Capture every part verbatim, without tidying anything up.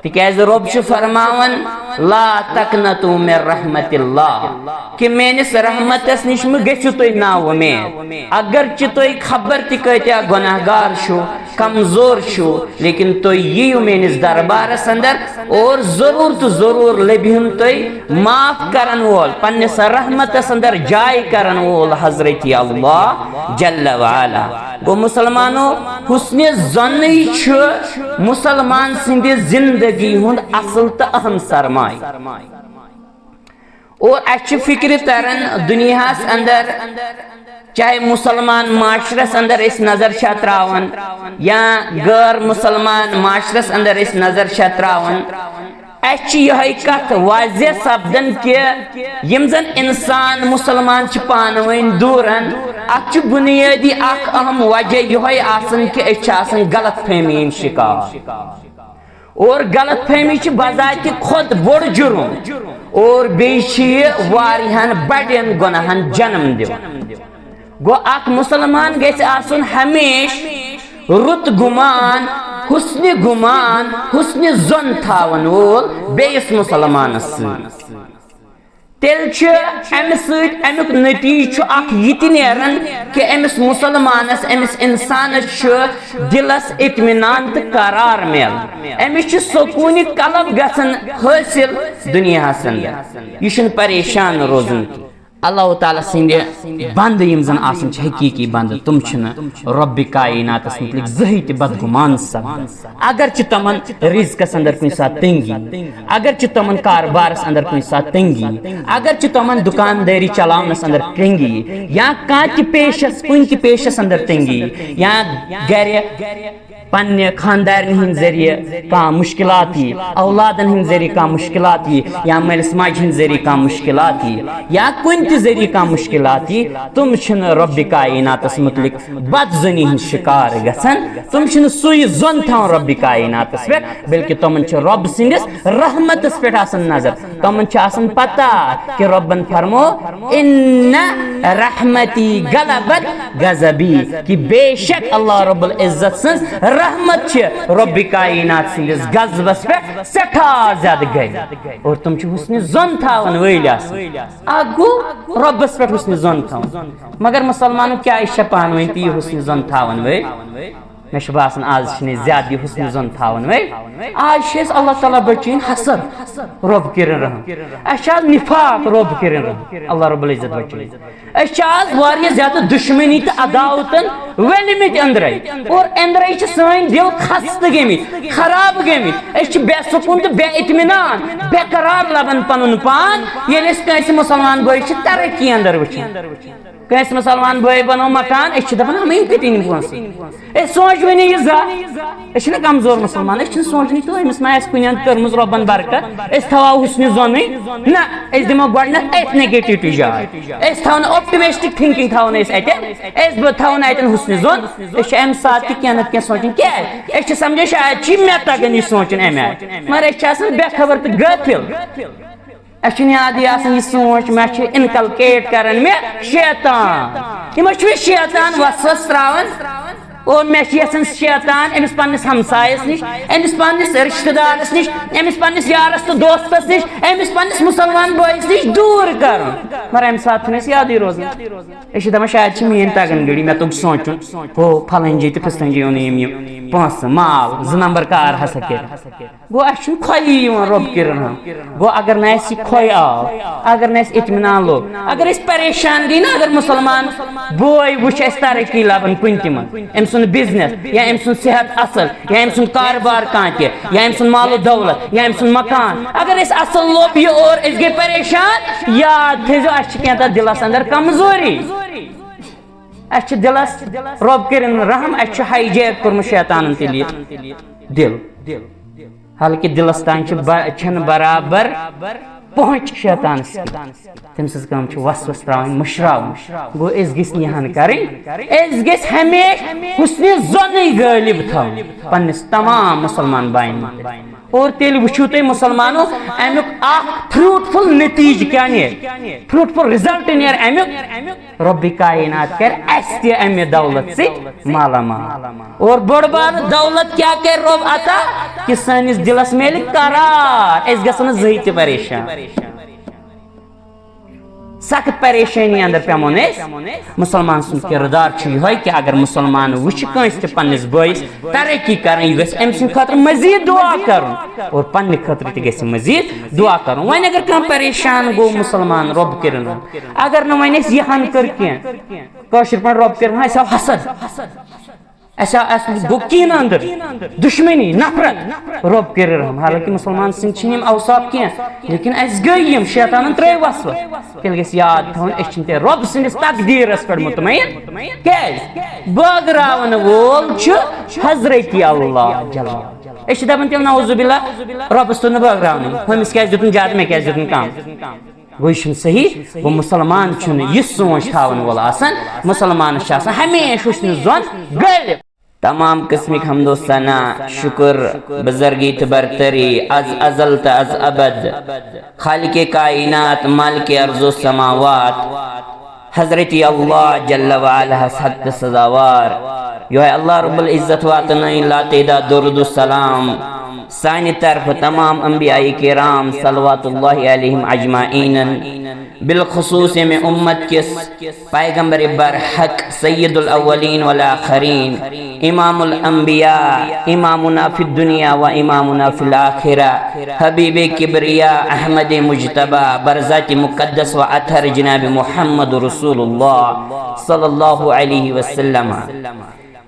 تِکیازِ رۄب چھُ فرماوان، "لا تقنطوا من رحمت اللہ"، کہِ میٲنِس رحمتس نِش مہٕ گٔژھِو تُہۍ نا وۄمید۔ اگرچہِ تُہۍ خبر تہِ کۭتیاہ گۄناہ گار چھِو، کمزور چھِو، لیکن تُہۍ یِیِو میٲنِس دربارس اندر اور ضرور تہٕ ضرور لٔبِہُن تُہۍ معاف کرن وول، پننِس رحمتس اندر جاے کرن وول حضرت اللہ جل وعلا۔ گوٚو مسلمانو، حسنِ ظنٕے چھُ مسلمان سٕنٛدِ زندگی ہُنٛد اصل تہٕ اہم سرمایہ۔ اور اسہِ چھِ فکرِ تران دنیاہس اندر، چاہے مسلمان معاشرس اندر أسۍ نظر چھا تراوان یا غٲر مسلمان معاشرس اندر أسۍ نظر چھا تراوان، اسہِ چھِ یِہے کتھ واضح سپدان کہِ یِم زن انسان مسلمان چھِ پانہٕ ؤنۍ دوٗران، اتھ چھُ بنیٲدی اکھ اہم وجہ یِہے آسان کہِ أسۍ چھِ آسان غلط فہمی ہٕنٛدۍ شکار۔ اور غلط فہمی چھِ بذات خود بوٚڑ جُرُم، اور بیٚیہِ چھِ یہِ واریاہن بڑٮ۪ن گۄناہن جنم دِوان۔ گوٚو، اکھ مسلمان گژھِ آسُن ہمیشہِ رُت گُمان، حسنِ گُمان، حسنِ ظن تھاون وول بیٚیِس مسلمانس سۭتۍ۔ تیٚلہِ چھُ امہِ سۭتۍ، امیُک نتیجہٕ چھُ اکھ یہِ تہِ نیران کہِ أمِس مسلمانس، أمِس انسانس چھُ دِلس اطمینان تہٕ قرار میلان، أمِس چھُ سکوٗنِ قلب گژھان حٲصِل دُنیاہس اندر۔ یہِ چھُنہٕ پریشان روزُن کینٛہہ۔ اللہ تعالیٰ سٕنٛدِ بندٕ یِم زن آسان چھِ حقیٖقی بندٕ، تِم چھِنہٕ رۄبِ کائناتس مُتعلق زٕہٕے تہِ بدگُمان سپدان۔ اگرچہِ تِمن رزقس اندر کُنہِ ساتہٕ تنگی، اگرچہِ تِمن کاربارس اندر کُنہِ ساتہٕ تنگی، اگرچہِ تِمن دُکاندٲری چلاونس اندر تنگی، یا کانٛہہ تہِ پیشس، کُنہِ تہِ پیشس اندر تنگی، یا گرِ پننہِ خاندارنہِ ہٕنٛدۍ ذٔریعہٕ کانٛہہ مُشکِلات یی، اولادن ہٕنٛدۍ ذٔریعہٕ کانٛہہ مُشکِلات یی، یا مٲلِس ماجہِ ہٕنٛدۍ ذٔریعہٕ کانٛہہ مُشکِلات یی، یا کُنہِ تہِ ذٔریعہٕ کانٛہہ مُشکِلات یی، تِم چھِنہٕ رۄبِ کائناتس مُتعلق بد ظنی ہُنٛد شِکار گژھان۔ تِم چھِنہٕ سُے ظن تھاوان رۄبِ کائناتس پٮ۪ٹھ، بلکہِ تِمن چھِ رۄب سٕنٛدِس رحمتس پٮ۪ٹھ آسان نظر۔ تِمن چھِ آسان پتہ کہِ رۄبن فرمو، "ان رحمتی غلبت غضبی"، کہِ بے شک اللہ رب العزت سٕنٛز رحمت چھِ رۄبِ کائنات سٕنٛدِس غضبس پٮ۪ٹھ سٮ۪ٹھاہ زیادٕ گرِ۔ اور تِم چھِ حسنِ ظن تھاون وٲلۍ آسان۔ اکھ گوٚو رۄبس پٮ۪ٹھ حسنِ ظن تھاوُن۔ مگر مسلمانو کیٛاہ، أسۍ چھا پانہٕ ؤنۍ تہِ یہِ حسنِ ظن تھاوان وٲلۍ؟ مےٚ چھُ باسان، آز چھِنہٕ أسۍ زیادٕ یہِ حسنِ ظن تھاوان وٲلۍ۔ آز چھِ أسۍ اللہ تعالیٰ بچٲیِن حسد، رۄب کٔرِن رحم۔ اَسہِ چھِ آز نفاق، رۄب کٔرِن رحم۔ اللہ رب العزت بچٲیِن۔ أسۍ چھِ آز واریاہ زیادٕ دُشمنی تہٕ عداوتن ؤلمٕتۍ أنٛدرَے۔ اور أنٛدرَے چھِ سٲنۍ دِل خستہٕ گٔمٕتۍ، خراب گٔمٕتۍ۔ أسۍ چھِ بے سکوٗن تہٕ بے اطمینان، بے قرار لبان پنُن پان، ییٚلہِ أسۍ کٲنٛسہِ مسلمان بٲے چھِ ترقی اندر وٕچھان۔ کٲنٛسہِ مسلمان بٲے بنوو مکان، أسۍ چھِ دپان، "ہم أمۍ کتہِ أنۍ پونٛسہٕ؟" أسۍ سونٛچوٕے نہٕ یہِ زانٛہہ۔ أسۍ چھِنہ کمزور مسلمان، أسۍ چھِنہٕ سونٛچنٕے تہٕ أمِس ما آسہِ کُنہِ اندٕ کٔرمٕژ رۄبن برکت۔ أسۍ تھاوہو حسنِ ظنٕے۔ نہ، أسۍ دِمو گۄڈٕنٮ۪تھ أتھۍ negativity جاے۔ أسۍ تھاوو نہٕ optimistic thinking، تھاوو نہٕ أسۍ اتٮ۪ن۔ أسۍ بہٕ تھاوو نہٕ اتٮ۪ن حسنِ ظن۔ أسۍ چھِ امہِ ساتہٕ تہِ کینٛہہ نتہٕ کینٛہہ سونٛچان۔ کیٛازِ؟ أسۍ چھِ سمجھان شاید چھِ مےٚ تگان یہِ سونٛچُن امہِ آیہِ۔ مگر أسۍ چھِ آسان بے خبر تہٕ غٲفِل۔ اَسہِ چھُنہٕ یادٕے آسان یہِ سونٛچ، مےٚ چھُ inculcate کران مےٚ شیطان۔ یِمو چھُ مےٚ شیطان وسوس تراوان۔ اور مےٚ چھُ یژھان شیطان أمِس پننِس ہمسایس نِش، أمِس پننِس رشتہٕ دارس نِش، أمِس پننِس یارس تہٕ دوستس نِش، أمِس پننِس مسلمان بٲیِس نِش دوٗر کرُن۔ مگر امہِ ساتہٕ چھُنہٕ اَسہِ یادٕے روزان۔ أسۍ چھِ دپان، شاید چھِ میٲنۍ تگان گٔڑی، مےٚ توٚگ سونٛچُن، ہُہ پھلٲنۍ جایہِ تہٕ فستٲنۍ جایہِ اوٚن أمۍ یہِ پونٛسہٕ، مال، زٕ نمبر کار ہسا کٔرۍ۔ گوٚو، اَسہِ چھُنہٕ خۄیی یِوان رۄب کٔرِن رحم۔ گوٚو، اگر نہٕ اَسہِ یہِ خۄے آو، اگر نہٕ اَسہِ اطمینان لوٚگ، اگر أسۍ پریشان گٔے نا، اگر مسلمان بوے وٕچھ اَسہِ ترقی لبان کُنہِ تہِ منٛز، أمۍ سُنٛد business یا أمۍ سُنٛد صحت اصل، یا أمۍ سُنٛد کاربار کانٛہہ تہِ، یا أمۍ سُنٛد مال و دولت، یا أمۍ سُنٛد مکان، اگر أسۍ اصل لوٚب یہِ اور أسۍ گٔے پریشان، یاد تھٲیزیو، اَسہِ چھِ کینٛہہ تَتھ دِلس اندر کمزوری۔ اَسہِ چھِ دِلس رۄب کٔرِن رحم، اَسہِ چھُ hijack کوٚرمُت شیطانن تیٚلہِ یہِ دِل۔ حالانکہِ دِلس تام چھِ ب-، چھَنہٕ برابر پہنچ شیطانس کینٛہہ۔ تٔمۍ سٕنٛز کٲم چھِ وسوس تراوٕنۍ، مٔشراوُن۔ گوٚو، أسۍ گٔژھۍ نہٕ یہِ ہن کرٕنۍ۔ أسۍ گٔژھۍ ہمیشہِ حسنِ ظنٕے غٲلب تھاوُن پننِس تمام مسلمان باین منٛز۔ اور تیٚلہِ وٕچھِو تُہۍ مُسلمانو، اَمیُک اکھ فروٹفل نتیجہٕ کیٛاہ نیرِ، فروٹفل رِزلٹ نیرِ اَمیُک۔ رۄبِ کائنات کرِ اَسہِ تہِ اَمہِ دولت سۭتۍ مالا مال۔ اور بٔڑ بار دولت کیٛاہ کرِ رۄب عطا؟ کہِ سٲنِس دِلس میلہِ قرار، أسۍ گژھو نہٕ زٕہٕے تہِ پریشان۔ سخت پریشٲنی اندر پیمو نہٕ أسۍ۔ مسلمان سُنٛد کردار چھُ یِہوٚے کہِ اگر مسلمان وٕچھِ کٲنٛسہِ تہِ پننِس بٲیِس ترقی کران، یہِ گژھِ أمۍ سٕنٛدِ خٲطرٕ مزید دعا کرُن اور پننہِ خٲطرٕ تہِ گژھِ مزید دعا کرُن۔ وۄنۍ اگر کانٛہہ پریشان گوٚو مسلمان، رۄب کٔرِن رحم۔ اگر نہٕ وۄنۍ أسۍ یہِ ہن کٔر کینٛہہ، کٲشِر پٲٹھۍ رۄب کٔرِن، اَسہِ آو حسد۔ اَسہِ آو، اَسہِ گوٚو کینہہ اندر، دشمنی، نفرت۔ رۄب کٔرِن رحم۔ حالانکہ مسلمان سٕنٛدۍ چھِنہٕ یِم اوصاف کینٛہہ، لیکن اَسہِ گٔے یِم، شیطانن ترٲے وسوس۔ تیٚلہِ گژھِ یاد تھاوُن، أسۍ چھِنہٕ تیٚلہِ رۄب سٕنٛدِس تقدیٖرس پٮ۪ٹھ مطمئن۔ کیٛازِ؟ بٲگراون وول چھُ حضرت اللہ جل۔ أسۍ چھِ دپان تیٚلہِ نعوذ باللہ، رۄبس توٚر نہٕ بٲگراونٕے، ہُمِس کیٛازِ دیُتُن زیادٕ، مےٚ کیٛازِ دیُتُن کم؟ گوٚو یہِ چھُنہٕ صحیح۔ گوٚو مسلمان چھُنہٕ یہِ سونٛچ تھاوَن وول آسان۔ مسلمانَس چھُ آسان ہمیشہِ حُسنِ ظن غٲلب۔ تمام قسمٕکۍ حمد و ثنا، شکر، بزرگی تہٕ برتری از ازل تہٕ از ابد خالق کائنات، مالک ارض و سماوات، حضرت اللہ جل و علا ہس حق تہٕ سزاوار۔ یۄہے اللہ رب العزت واتنٲوِن لاتعداد درود و سلام سانہِ طرفہٕ تمام انبیاء کرام صلوات اللہ علیہم اجمعین، بالخصوص ییٚمہِ امت کِس پیغمبر برحق سید الاولین والآخرین، امام الانبیاء، امامنا فی الدنیا و امامنا فی الاخرہ، حبیب کبریا احمد مجتبی برذات مقدس و اطہر جناب محمد رسول اللہ صلی اللہ علیہ وسلم۔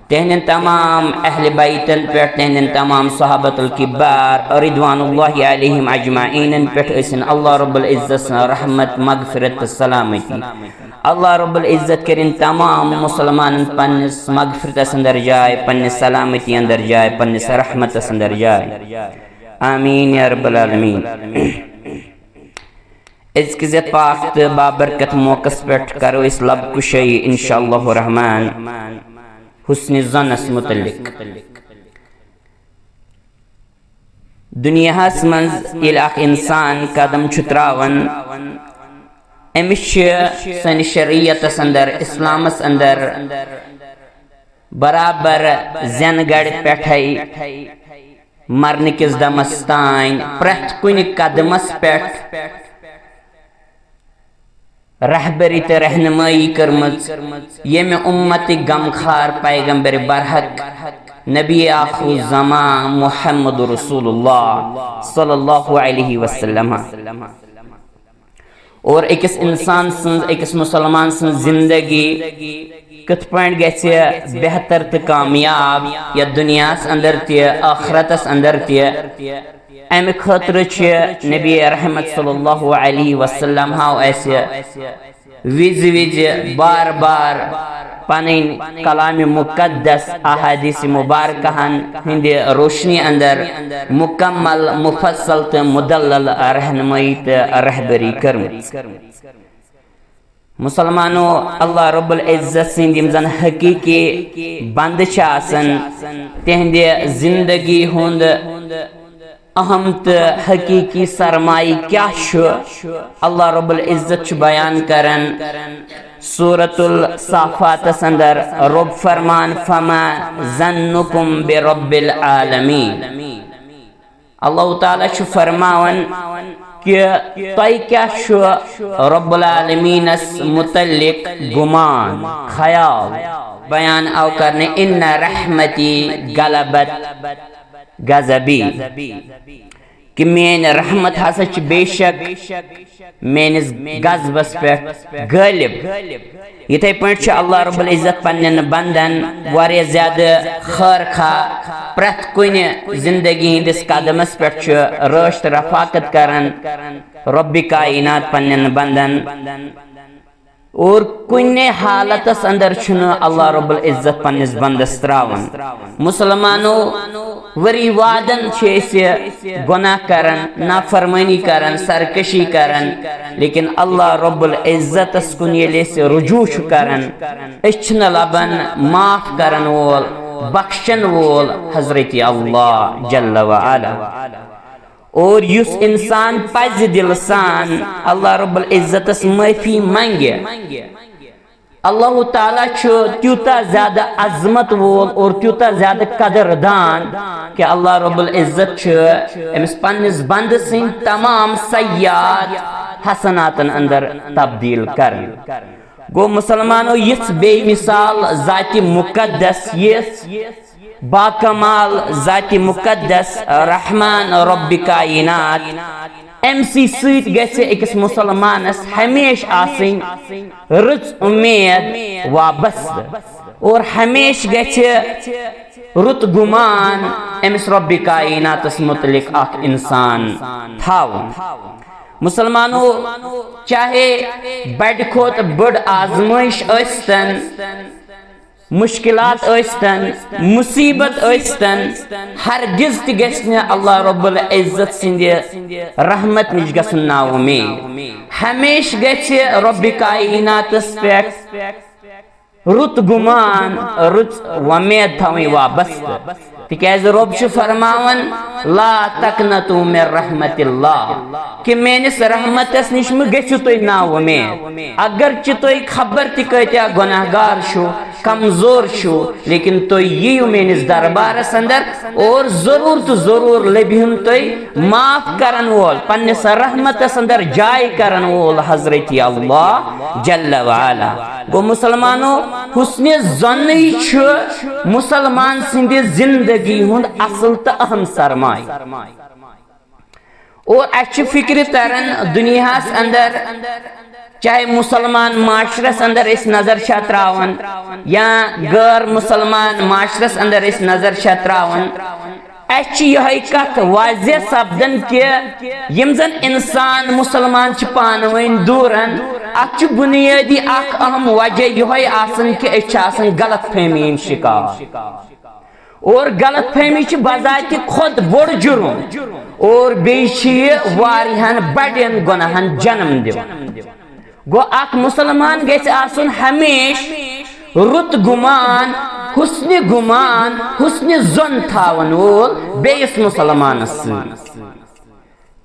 تہندین تمام اہل بیتن پٮ۪ٹھ، تہندین تمام صحابت الکبار رضوان اللہ علیہم اجمعین پٮ۪ٹھ ٲسِن اللہ رب العزت سٕنٛز رحمت، مغفرت تہٕ سلامتی۔ اللہ رب العزت کٔرِن تمام مسلمانن پننِس مغفرتس اندر جاے، پننِس سلامتی اندر جاے، پننِس رحمتس اندر جاے۔ آمین یا رب العالمین۔ أزکِس یتھ پاک تہٕ بابرکت موقعس پٮ۪ٹھ کرو أسۍ لب کشٲیی انشاءاللہ الرحمن حسنِ ظنس متعلق۔ دنیاہس منٛز ییٚلہِ اکھ انسان قدم چھُ تراوان، أمِس چھِ سٲنِس شریعتس اندر، اسلامس اندر برابر زینہٕ گڑِ پٮ۪ٹھے مرنہٕ کِس دمس تام پرٛٮ۪تھ کُنہِ قدمس پٮ۪ٹھ رہبری تہٕ رہنمٲیی کٔرمٕژ، ییٚمہِ امتٕکۍ غمخار پیغمبر برحق نبی آخر الزمان محمد رسول اللہ صلی اللہ علیہ وسلم۔ اور أکِس انسان سٕنٛز، أکِس مسلمان سٕنٛز زندگی کِتھ پٲٹھۍ گژھِ بہتر تہٕ کامیاب یتھ دنیاہس اندر تہِ، آخرتس اندر تہِ، امہِ خٲطرٕ چھِ نبی رحمت صلی اللہ علیہ وسلم ہاو اسہِ وِزِ وِزِ بار بار پنٕنۍ کلام مقدس احادیث مبارکہن ہٕنٛدِ روشنی اندر مکمل، مفصل تہٕ مدلل رہنمٲیی تہٕ رہبری کٔرمٕژ۔ مسلمانو، اللہ رب العزت سٕنٛدۍ یِم زن حقیقی بندٕ چھِ آسان، تِہنٛدِ زندگی ہُنٛد اہم تہٕ حقیقی سرمایہ کیٛاہ چھُ؟ اللہ رب العزت چھُ بیان کران سورۃ الصافاتس اندر، رب فرمان، فما ظنکم برب العالمین۔ اللہ تعالیٰ چھُ فرماوان کہ تۄہہِ کیٛاہ چھُ رب العالمینس متعلق گمان، خیال؟ بیان آو کرنہٕ، ان رحمتی غلبت غضبی، کہ میٲنۍ رحمت ہسا چھِ بے شک میٲنِس غضبس پٮ۪ٹھ غٲلب۔ یِتھے پٲٹھۍ چھُ اللہ رب العزت پننٮ۪ن بندن واریاہ زیادٕ خٲر خواہ، پرٛٮ۪تھ کُنہِ زندگی ہٕنٛدِس قدمس پٮ۪ٹھ چھُ رٲچھ تہٕ رفاقت کران رب کائنات پننٮ۪ن بندن۔ اور کُنہِ حالتس اندر چھُنہٕ اللہ رب العزت پننِس بندس تراوان۔ مسلمانو، ؤری وادن چھِ أسۍ گۄناہ کران، نافرمٲنی کران، سرکشی کران، لیکن اللہ رب العزتس کُن ییٚلہِ أسۍ رجوع چھُ کران، أسۍ چھِنہٕ لبان معاف کرن وول، بخشن وول حضرت اللہ جل و علا۔ اور یُس انسان پزِ دِلہٕ سان اللہ رب العزتس معٲفی منگہِ، اللہ تعالیٰ چھُ تیوٗتاہ زیادٕ عظمت وول اور تیوٗتاہ زیادٕ قدر دان کہ اللہ رب العزت چھُ أمِس پننِس بندٕ سٕنٛدۍ تمام سیئات حسناتن اندر تبدیل کران۔ گوٚو مسلمانو، یِژھ بے مثال ذاتِ مقدس، یِژھ باکمال ذاتِ مقدس رحمان رب کائنات، أمۍ سٕے سۭتۍ گژھِ أکِس مسلمانس ہمیشہِ آسٕنۍ رٕژ اُمید وابستہٕ، اور ہمیشہِ گژھِ رُت گُمان أمِس رب کائناتس متعلق اکھ انسان تھاوُن۔ مسلمانو، چاہے بڑِ کھۄتہٕ بٔڑ آزمٲیش ٲسۍتن، مشکلات ٲسۍتن، مصیبت ٲسۍتن، ہرگز تہِ گژھِ نہٕ اللہ رب العزت سٕنٛدِ رحمت نِش گژھُن نااُمید۔ ہمیشہِ گژھِ رب کائناتس پٮ۪ٹھ رُت گُمان، رٕژ وۄمید تھاوٕنۍ وابستہٕ، تِکیازِ رب چھُ فرماوان، "لا تقنطوا من رحمت اللہ"، کہ میٲنِس رحمتس نِش مہٕ گٔژھِو تُہۍ نااُمید۔ اگرچہِ تُہۍ خبر تہِ کۭتیاہ گۄناہ گار چھِو، کمزور چھِو، لیکن تُہۍ یِیِو میٲنِس دربارس اندر اور ضرور تہٕ ضرور لبہِ ہُن تُہۍ معاف کرن وول، پننِس رحمتس اندر جاے کرن وول حضرت اللہ جل وعلا۔ گوٚو مسلمانو، حسنِ ظنٕے چھُ مسلمان سٕنٛدِ زندگی ہُنٛد اصل تہٕ اہم سرمایہ۔ اور اسہِ چھِ فکرِ تران دنیاہس اندر، چاہے مسلمان معاشرس اندر أسۍ نظر چھا تراوان یا غٲر مسلمان معاشرس اندر أسۍ نظر چھا تراوان، اسہِ چھِ یِہے کتھ واضح سپدان کہ یِم زن انسان مسلمان چھِ پانہٕ ؤنۍ دوٗرن، اتھ چھُ بنیٲدی اکھ اہم وجہ یِہے آسان کہ أسۍ چھِ آسان غلط فہمی ہٕنٛدۍ شکار۔ اور غلط فہمی چھِ بذاتِ خود بوٚڑ جُرم، اور بیٚیہِ چھِ یہِ واریاہن بڑٮ۪ن گۄناہن جنم دِوان۔ گوٚو، اکھ مسلمان گژھِ آسُن ہمیشہِ رُت گُمان، حسنِ گُمان، حسنِ ظن تھاون وول بیٚیِس مسلمانس سۭتۍ۔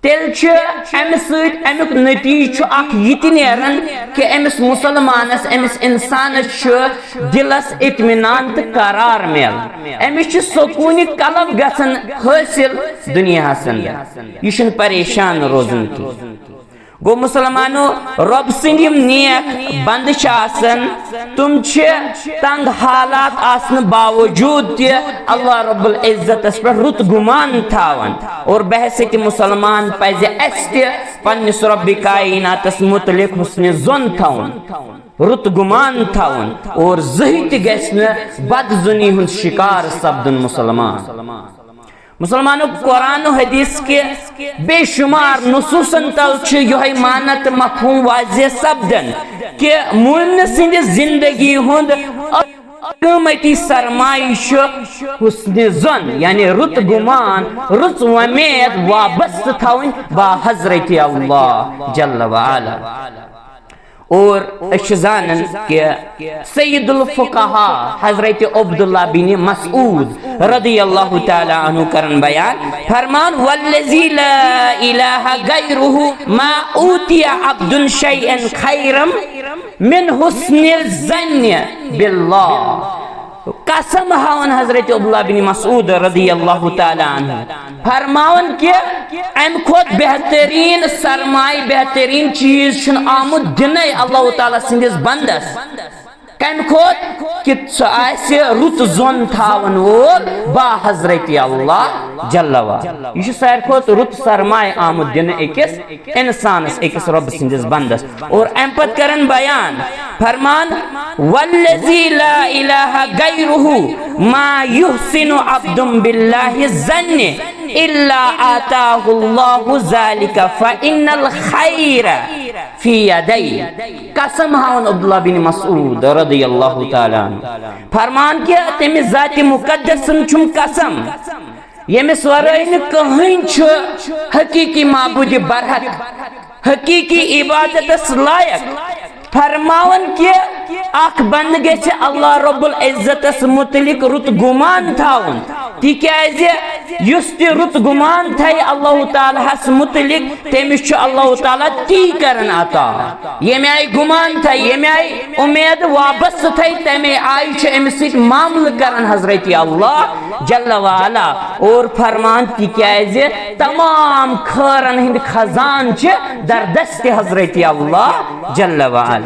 تیٚلہِ چھُ امہِ سۭتۍ، امیُک نتیجہٕ چھُ اکھ یہِ تہِ نیران کہ أمِس مسلمانس، أمِس انسانس چھُ دِلس اطمینان تہٕ قرار میلان، أمِس چھُ سکوٗنِ قلب گژھان حٲصِل دُنیاہس اندر، یہِ چھُنہٕ پریشان روزان کینٛہہ۔ گوٚو مسلمانو، رۄب سٕنٛدۍ یِم نیک بندٕ چھِ آسان، تِم چھِ تنگ حالات آسنہٕ باوجود تہِ اللہ رب العزتس پٮ۪ٹھ رُت گُمان تھاوان۔ اور بحیثیت مسلمان پزِ اسہِ تہِ پننِس رب کائناتس متعلق حسنِ ظن تھاوُن، رُت گُمان تھاوُن، اور زٕہٕے تہِ گژھِ نہٕ بدظنی ہُنٛد شکار سپدُن مسلمان۔ مسلمانو، قرآن و حدیث کہ بے شمار نصوصن تل چھُ یِہوٚے معنی تہٕ مفہوم واضح سپدان کہ مومنہٕ سٕنٛدِ زندگی ہُنٛد قۭمتی سرمایہ چھُ حسنِ ظن، یعنی رُت گُمان، رٕژ وۄمید وابستہٕ تھاوٕنۍ با حضرت اللہ جل وعلا۔ اور أسۍ چھِ زانان کہ سید الفقہا حضرت عبداللہ بن مسعود رضی اللہ تعالیٰ عنہ کران بیان، فرمان، "والذی لا الہ غیرہ ما اوتی عبد شیئا خیرا من حسن الظن باللہ"۔ قسم ہاوان حضرت عبداللہ بن مسعود رضی اللہ تعالیٰ عنہ، فرماوان کہ امہِ کھۄتہٕ بہترین سرمایہ، بہترین چیز چھُنہٕ آمُت دِنَے اللہ تعالیٰ سٕنٛدِس بندس، کمہِ کھۄتہٕ کہ سُہ آسہِ رُت ظن تھاون وول با حضرت اللہ جل وعلا۔ یہِ چھُ ساروی کھۄتہٕ رُت سرمایہ آمُت دِنہٕ أکِس انسانس، أکِس رۄب سٕنٛدِس بندس۔ اور امہِ پتہٕ کرن بیان، فرمان، "والذی لا الہ غیرہ ما یحسن عبد باللہ الظن الا آتاہ اللہ ذالک فان الخیر فی یدیہ"۔ قسم ہاوان عبداللہ بن مسعود رضی اللہ تعالیٰ عنہ، فرمان کہ تٔمِس ذاتِ مقدسن چھُم قسم، ییٚمِس ورٲے نہٕ کٕہٕنۍ چھُ حقیقی معبودِ برحق، حقیقی عبادتس لایق، فرماوان کہ اکھ بندٕ گژھِ اللہ رب العزتس متعلق رُت گمان تھاوُن، تِکیازِ یُس تہِ رُت گمان تھایہِ اللہ تعالیٰ ہس متعلق، تٔمِس چھُ اللہ تعالیٰ تی کران عطا۔ ییٚمہِ آیہِ گمان تھایہِ، ییٚمہِ آیہِ امید وابستہٕ تھایہِ، تمے آیہِ چھُ أمِس سۭتۍ معاملہٕ کران حضرت اللہ جل وعلا۔ اور فرمان، تِکیازِ تمام خٲرن ہٕنٛدۍ خزان چھِ در دست حضرت اللہ جل وعلا۔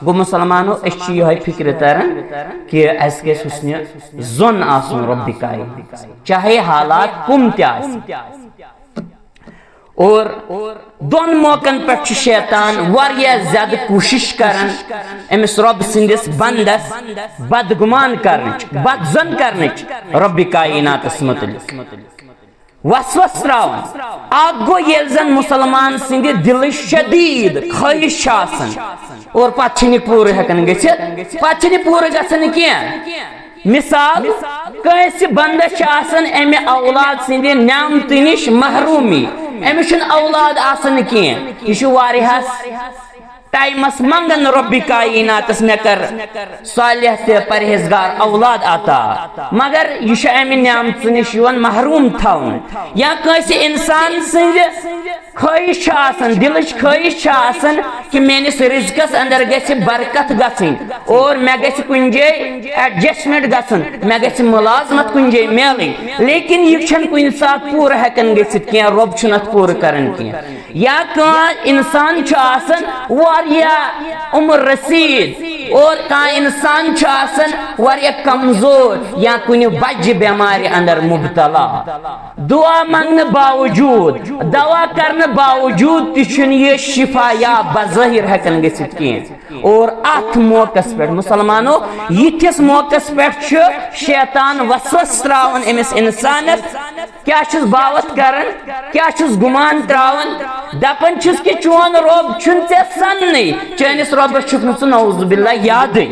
گوٚو مسلمانو، أسۍ چھِ یِہوٚے فِکرِ تران کہِ اَسہِ گژھِ حُسنِ ظۄن آسُن رۄبِ کائنات، چاہے حالات کُم تہِ آسن۔ اور دۄن موقعن پٮ۪ٹھ چھُ شیطان واریاہ زیادٕ کوٗشِش کران أمِس رۄب سٕنٛدِس بندس بدگمان کرنٕچ، بدظن کرنٕچ رۄبِ کائناتس متعلق۔ وسوس تراوان۔ اکھ گوٚو ییٚلہِ زن مسلمان سٕنٛدِ دِلٕچ شدیٖد خٲہِش چھِ آسان اور پتہٕ چھِنہٕ یہِ پوٗرٕ ہٮ۪کان گٔژھِتھ، پتہٕ چھِنہٕ یہِ پوٗرٕ گژھان کینٛہہ۔ مثال، کٲنٛسہِ بندس چھِ آسان امہِ اولاد سٕنٛدِ نعمتہٕ نِش محروٗمی، أمِس چھُنہٕ اولاد آسان کینٛہہ، یہِ چھُ واریاہس ٹایمس منگان رۄبِ کائناتس، مےٚ کر صالح تہٕ پرہیزگار اولاد عطا، مگر یہِ چھُ امہِ نعمژٕ نِش یِوان محروٗم تھاونہٕ۔ یا کٲنٛسہِ انسان سٕنٛزِ خٲہِش چھِ آسان، دِلٕچ خٲہِش چھِ آسان کہِ میٲنِس رزقس اندر گژھِ برکت گژھٕنۍ اور مےٚ گژھِ کُنہِ جایہِ ایڈجسٹمنٹ گژھُن، مےٚ گژھِ مُلازمت کُنہِ جایہِ میلٕنۍ، لیکن یہِ چھَنہٕ کُنہِ ساتہٕ پوٗرٕ ہٮ۪کان گٔژھِتھ کینٛہہ، رۄب چھُنہٕ اتھ پوٗرٕ کران کینٛہہ۔ یا کانٛہہ انسان چھُ آسان واریاہ عمر رسیٖد اور کانٛہہ انسان چھُ آسان واریاہ کمزور یا کُنہِ بجہِ بٮ۪مارِ اندر مبتلا۔ دعا منگنہٕ باوجود، دوا کرنہٕ باوجود تہِ چھُنہٕ یہِ شفا یا بظٲہر ہٮ۪کان گٔژھِتھ کینٛہہ۔ اور اتھ موقعس پٮ۪ٹھ مسلمانو، یِتھِس موقعس پٮ۪ٹھ چھُ شیطان وسوس تراوان أمِس انسانس۔ کیٛاہ چھُس باوتھ کران؟ کیٛاہ چھُس گُمان تراوان؟ دپان چھُس کہِ چون رۄب چھُنہٕ ژےٚ سننٕے، چٲنِس رۄبس چھُکھ نہٕ ژٕ نعوذ باللہ یادٕے۔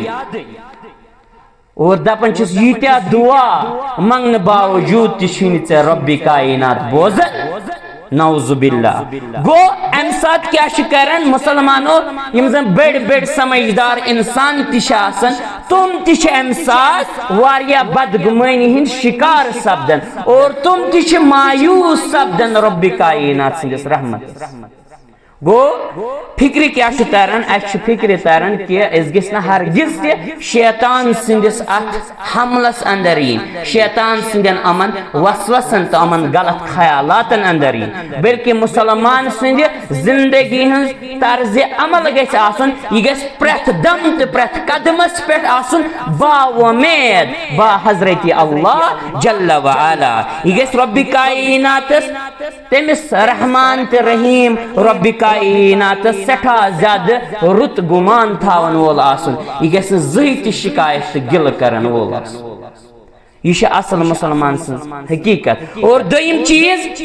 اور دپان چھُس ییٖتیٛاہ دعا منگنہٕ باوجود تہِ چھُے نہٕ ژےٚ رۄبِ کائنات بوزان۔ نعوذ باللہ۔ گوٚو امہِ ساتہٕ کیٛاہ چھِ کران مسلمانو؟ یِم زن بٔڑۍ بٔڑۍ سمجھدار انسان تہِ چھِ آسان، تِم تہِ چھِ امہِ ساتہٕ واریاہ بدگمٲنی ہٕنٛدۍ شکار سپدان اور تِم تہِ چھِ مایوس سپدان رۄبِ کائنات سٕنٛدِس رحمتس۔ گوٚو فِکرِ کیٛاہ چھُ تران؟ اَسہِ چھُ فِکرِ تران کہِ أسۍ گٔژھۍ نہٕ ہرگز تہِ شیطان سٕنٛدِس اَتھ حملس اندر یِنۍ، شیطان سٕنٛدٮ۪ن یِمن وسوسن تہٕ یِمن غلط خیالاتن اندر یِنۍ، بلکہِ مسلمان سٕنٛدِ زندگی ہٕنٛز طرزِ عمل گژھِ آسُن، یہِ گژھِ پرٛٮ۪تھ دم تہٕ پرٛٮ۪تھ قدمس پٮ۪ٹھ آسُن باوۄمید با حضرت اللہ جل وعلا۔ یہِ گژھِ رۄبِ کائناتس، تٔمِس رحمان تہٕ رحیم رۄبِ کائناتس سٮ۪ٹھاہ زیادٕ رُت گُمان تھاون وول آسُن۔ یہِ گژھِ نہٕ زٕہٕے تہِ شکایت تہٕ گِلہٕ کرن وول آسُن۔ یہِ چھِ اصل مسلمان سٕنٛز حقیقت۔ اور دوٚیِم چیٖز،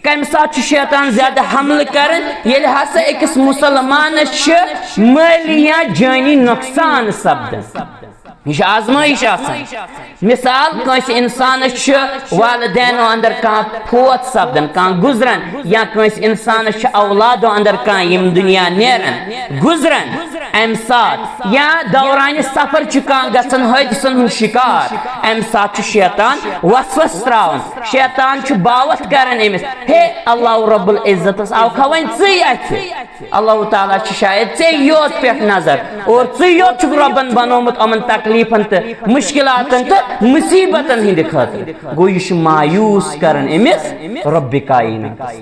کمہِ ساتہٕ چھُ شیطان زیادٕ حملہٕ کران؟ ییٚلہِ ہسا أکِس مسلمانس چھِ مٲلی یا جٲنی نۄقصان سپدان۔ یہِ چھِ آزمٲیِش آسان۔ مثال، کٲنٛسہِ انسانس چھُ والدینو اندر کانٛہہ فوت سپدان، کانٛہہ گُزران، یا کٲنٛسہِ انسانس چھُ اولادو اندر کانٛہہ یِم دُنیا نیران، گُزران، امہِ ساتہٕ یا دورانِ سفر چھُ کانٛہہ گژھان حٲدثن ہُنٛد شکار، امہِ ساتہٕ چھُ شیطان وسوس تراوان، شیطان چھُ باوتھ کران أمِس، ہے، اللہ رب العزتس آوکھا وۄنۍ ژٕے اتھِ؟ اللہ تعالیٰ چھُ شاید ژےٚ یوت پٮ۪ٹھ نظر اور ژٕے یوت چھُکھ رۄبن بنومُت یِمن تکلیفن تہٕ مشکلاتن تہٕ مصیبتن ہٕنٛدِ خٲطرٕ۔ گوٚو، یہِ چھُ مایوس کران أمِس رۄبِ کائناتس۔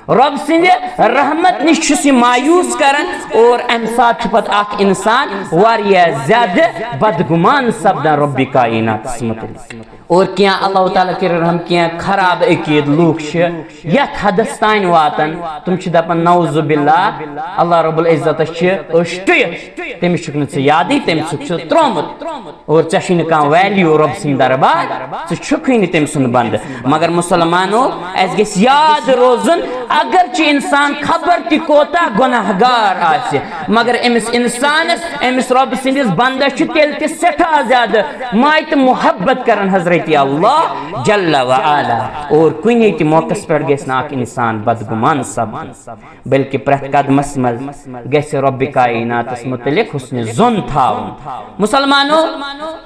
رۄب سٕنٛدِ رحمت نِش چھُس یہِ مایوس کران اور امہِ ساتہٕ چھُ پتہٕ اکھ انسان واریاہ زیادٕ بدگمان سپدان رۄبِ کائناتس متعلق۔ اور کینٛہہ، اللہ تعالیٰ کٔرِنۍ رحم، کینٛہہ خراب عقیٖد لوٗکھ چھِ یتھ حدس تام واتان، تِم چھِ دپان، نعوذ باللہ، اللہ رب العزتس چھِ أچھ ٹُیِتھ، تٔمِس چھُکھ نہٕ ژٕ یادٕے، تٔمۍ ژھُکھ ژٕ ترٛوومُت۔ اور ژےٚ چھُے نہٕ کانٛہہ ویلیو رۄب سٕنٛدِ دربار، ژٕ چھُکھٕے نہٕ تٔمۍ سُنٛد بندٕ۔ مگر مسلمانو، اَسہِ گژھِ یاد روزُن، اگرچہ انسان خبر تہِ کوتاہ گناہگار آسہِ، مگر أمِس انسانس، أمِس رۄب سٕنٛدِس بندس چھُ تیٚلہِ تہِ سٮ۪ٹھاہ زیادٕ ماے تہٕ محبت کران حضرت اللہ جل و علا۔ اور کُنہِ تہِ موقعس پٮ۪ٹھ گژھِ نہٕ اکھ انسان بدگمان سپدُن، بلکہ پرٛٮ۪تھ قدمس منٛز گژھِ رۄبِ کائناتس متعلق حسنِ ظن تھاوُن۔ مسلمانو،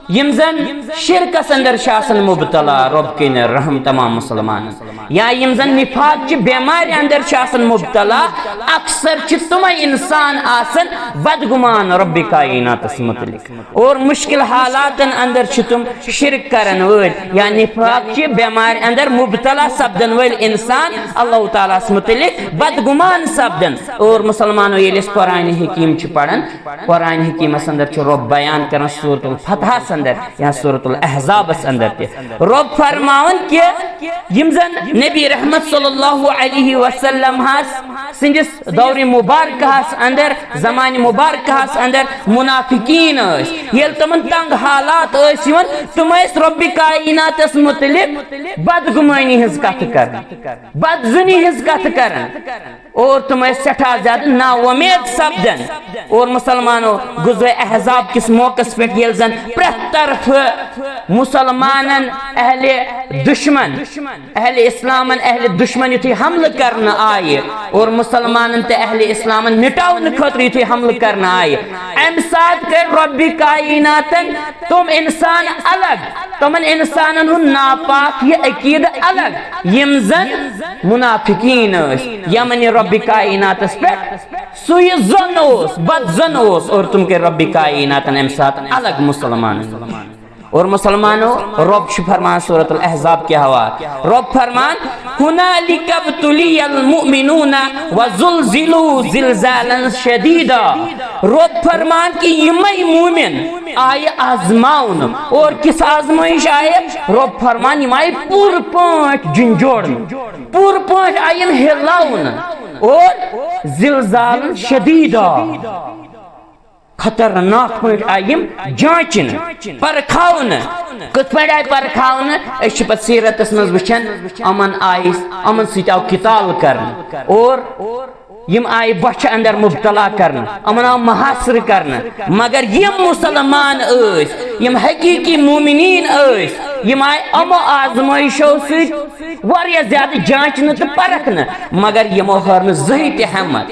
یِم زن شرکس اندر چھِ آسان مبتلا، رۄب کٔرِنۍ رحم تمام مسلمانن، یا یِم زن نفاق چہِ بٮ۪مارِ اندر چھِ آسان مبتلا، اکثر چھِ تِمے انسان آسان بدگمان رۄبِ کائناتس متعلق۔ اور مشکل حالاتن اندر چھِ تِم شرک کرن وٲلۍ یا نفاق چہِ بٮ۪مارِ اندر مبتلا سپدن وٲلۍ انسان اللہ تعالیٰ ہس متعلق بدگمان سپدن۔ اور مسلمانو، ییٚلہِ أسۍ قرآن حکیم چھِ پران، قرآن حکیمس اندر چھُ رۄب بیان کران سورۃ الفتحس اندر یا سورۃ الاحزابس اندر تہِ۔ رۄب فرماوان کہ یِم زن نبی رحمت صلی اللہ علیہ وسلم ہس سٕنٛدِس دورِ مبارکہس اندر، زمانہِ مبارکہس اندر منافقین ٲسۍ، ییٚلہِ تِمن تنگ حالات ٲسۍ یِوان، تِم ٲسۍ رۄبِ کائناتس متعلق بدگمٲنی ہٕنٛز کتھ کران، بدظنی ہٕنٛز کتھ کران۔ اور تِم ٲسۍ سٮ۪ٹھاہ زیادٕ نا وۄمید سپدان۔ اور مسلمانو، غزوہ احزاب کِس موقعس پٮ۪ٹھ ییٚلہِ زن پرٛٮ۪تھ طرفہٕ مسلمانن اہلِ دشمن، اہلِ اسلامن اہلِ دشمن یُتھُے حملہٕ کرنہٕ آیہِ اور مسلمانن تہٕ اہلِ اسلامن مٹاونہٕ خٲطرٕ یُتھُے حملہٕ کرنہٕ آیہِ، امہِ ساتہٕ کٔرۍ رۄبِ کائناتن تِم انسان الگ، تِمن انسانن ہُنٛد ناپاک یہِ عقیدٕ الگ، یِم زن منافقین ٲسۍ، یمن یہِ رۄبِ کائناتس پٮ۪ٹھ سُہ یہِ ظن اوس، بد ظن اوس، اور تِم کٔرۍ رۄبِ کائناتن امہِ ساتہٕ الگ مسلمانن۔ اور مسلمانو، رۄب چھُ فرمان سورۃ الاحزاب کہِ حوالہٕ، رۄب فرمان، "هنالك ابتلي المؤمنون وزلزلوا زلزالا شديدا"۔ رۄب فرمان کہ یِمے مومن آیہِ آزماونہٕ، اور کِژھ آزمٲیش آیہِ؟ رۄب فرمان، یِم آیہِ پوٗرٕ پٲٹھۍ جِنجوڑنہٕ، پوٗرٕ پٲٹھۍ آیہِ یِم ہِلاونہٕ، اور زلزال شدیدا، خطرناک پٲٹھۍ آیہِ یِم جانچنہٕ، پرکھاونہٕ۔ کِتھ پٲٹھۍ آیہِ پرکھاونہٕ؟ أسۍ چھِ پتہٕ سیرتس منٛز وٕچھان، یِمن آیہِ، یِمن سۭتۍ آو قتال کرنہٕ، اور یِم آیہِ بۄچھِ اندر مبتلا کرنہٕ، یِمن آو محاصرٕ کرنہٕ۔ مگر یِم مسلمان ٲسۍ، یِم حقیقی مومنین ٲسۍ، یِم آیہِ یِمو آزمٲیشو سۭتۍ واریاہ زیادٕ جانچنہٕ تہٕ پرکھنہٕ، مگر یِمو ہٲر نہٕ زٕہٕے تہِ ہمت۔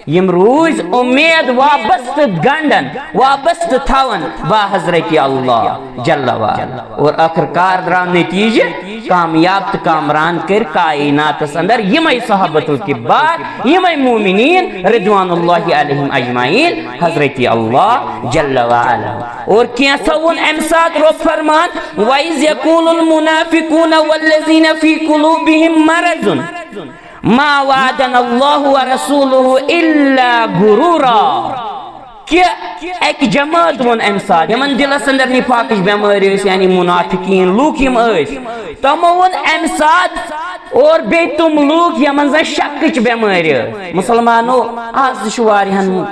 یِم روٗزۍ اُمید وابستہٕ گنڈن، وابستہٕ تھاوان با حضرت اللہ جل وعلا۔ اور آخر کار درٛاو نتیجہٕ، کامیاب تہٕ کامران کٔرۍ کائناتس اندر یِمے صحابۃ الکبار، یِمے مومنین رضوان اللہ علیہم اجمعین، حضرت اللہ جل وعلا۔ اور کینٛژھو ووٚن امہِ ساتہٕ رۄب فرمان، "وَإِذْ يَقُولُ الْمُنَافِقُونَ وَالَّذِينَ فِي قُلُوبِهِمْ مَرَضٌ مَا وَعَدَنَا اللَّهُ وَرَسُولُهُ إِلَّا غُرُورًا"۔ کہ اکہِ جماعت ووٚن امہِ ساتہٕ، یِمن دِلس اندر نفاقٕچ بٮ۪مٲرۍ ٲسۍ، یعنی منافقین لوٗکھ یِم ٲسۍ، تِمو ووٚن امہِ ساتہٕ، اور بیٚیہِ تِم لوٗکھ یِمن زن شکٕچ بٮ۪مٲرۍ ٲس۔ مسلمانو، آز تہِ چھُ واریاہن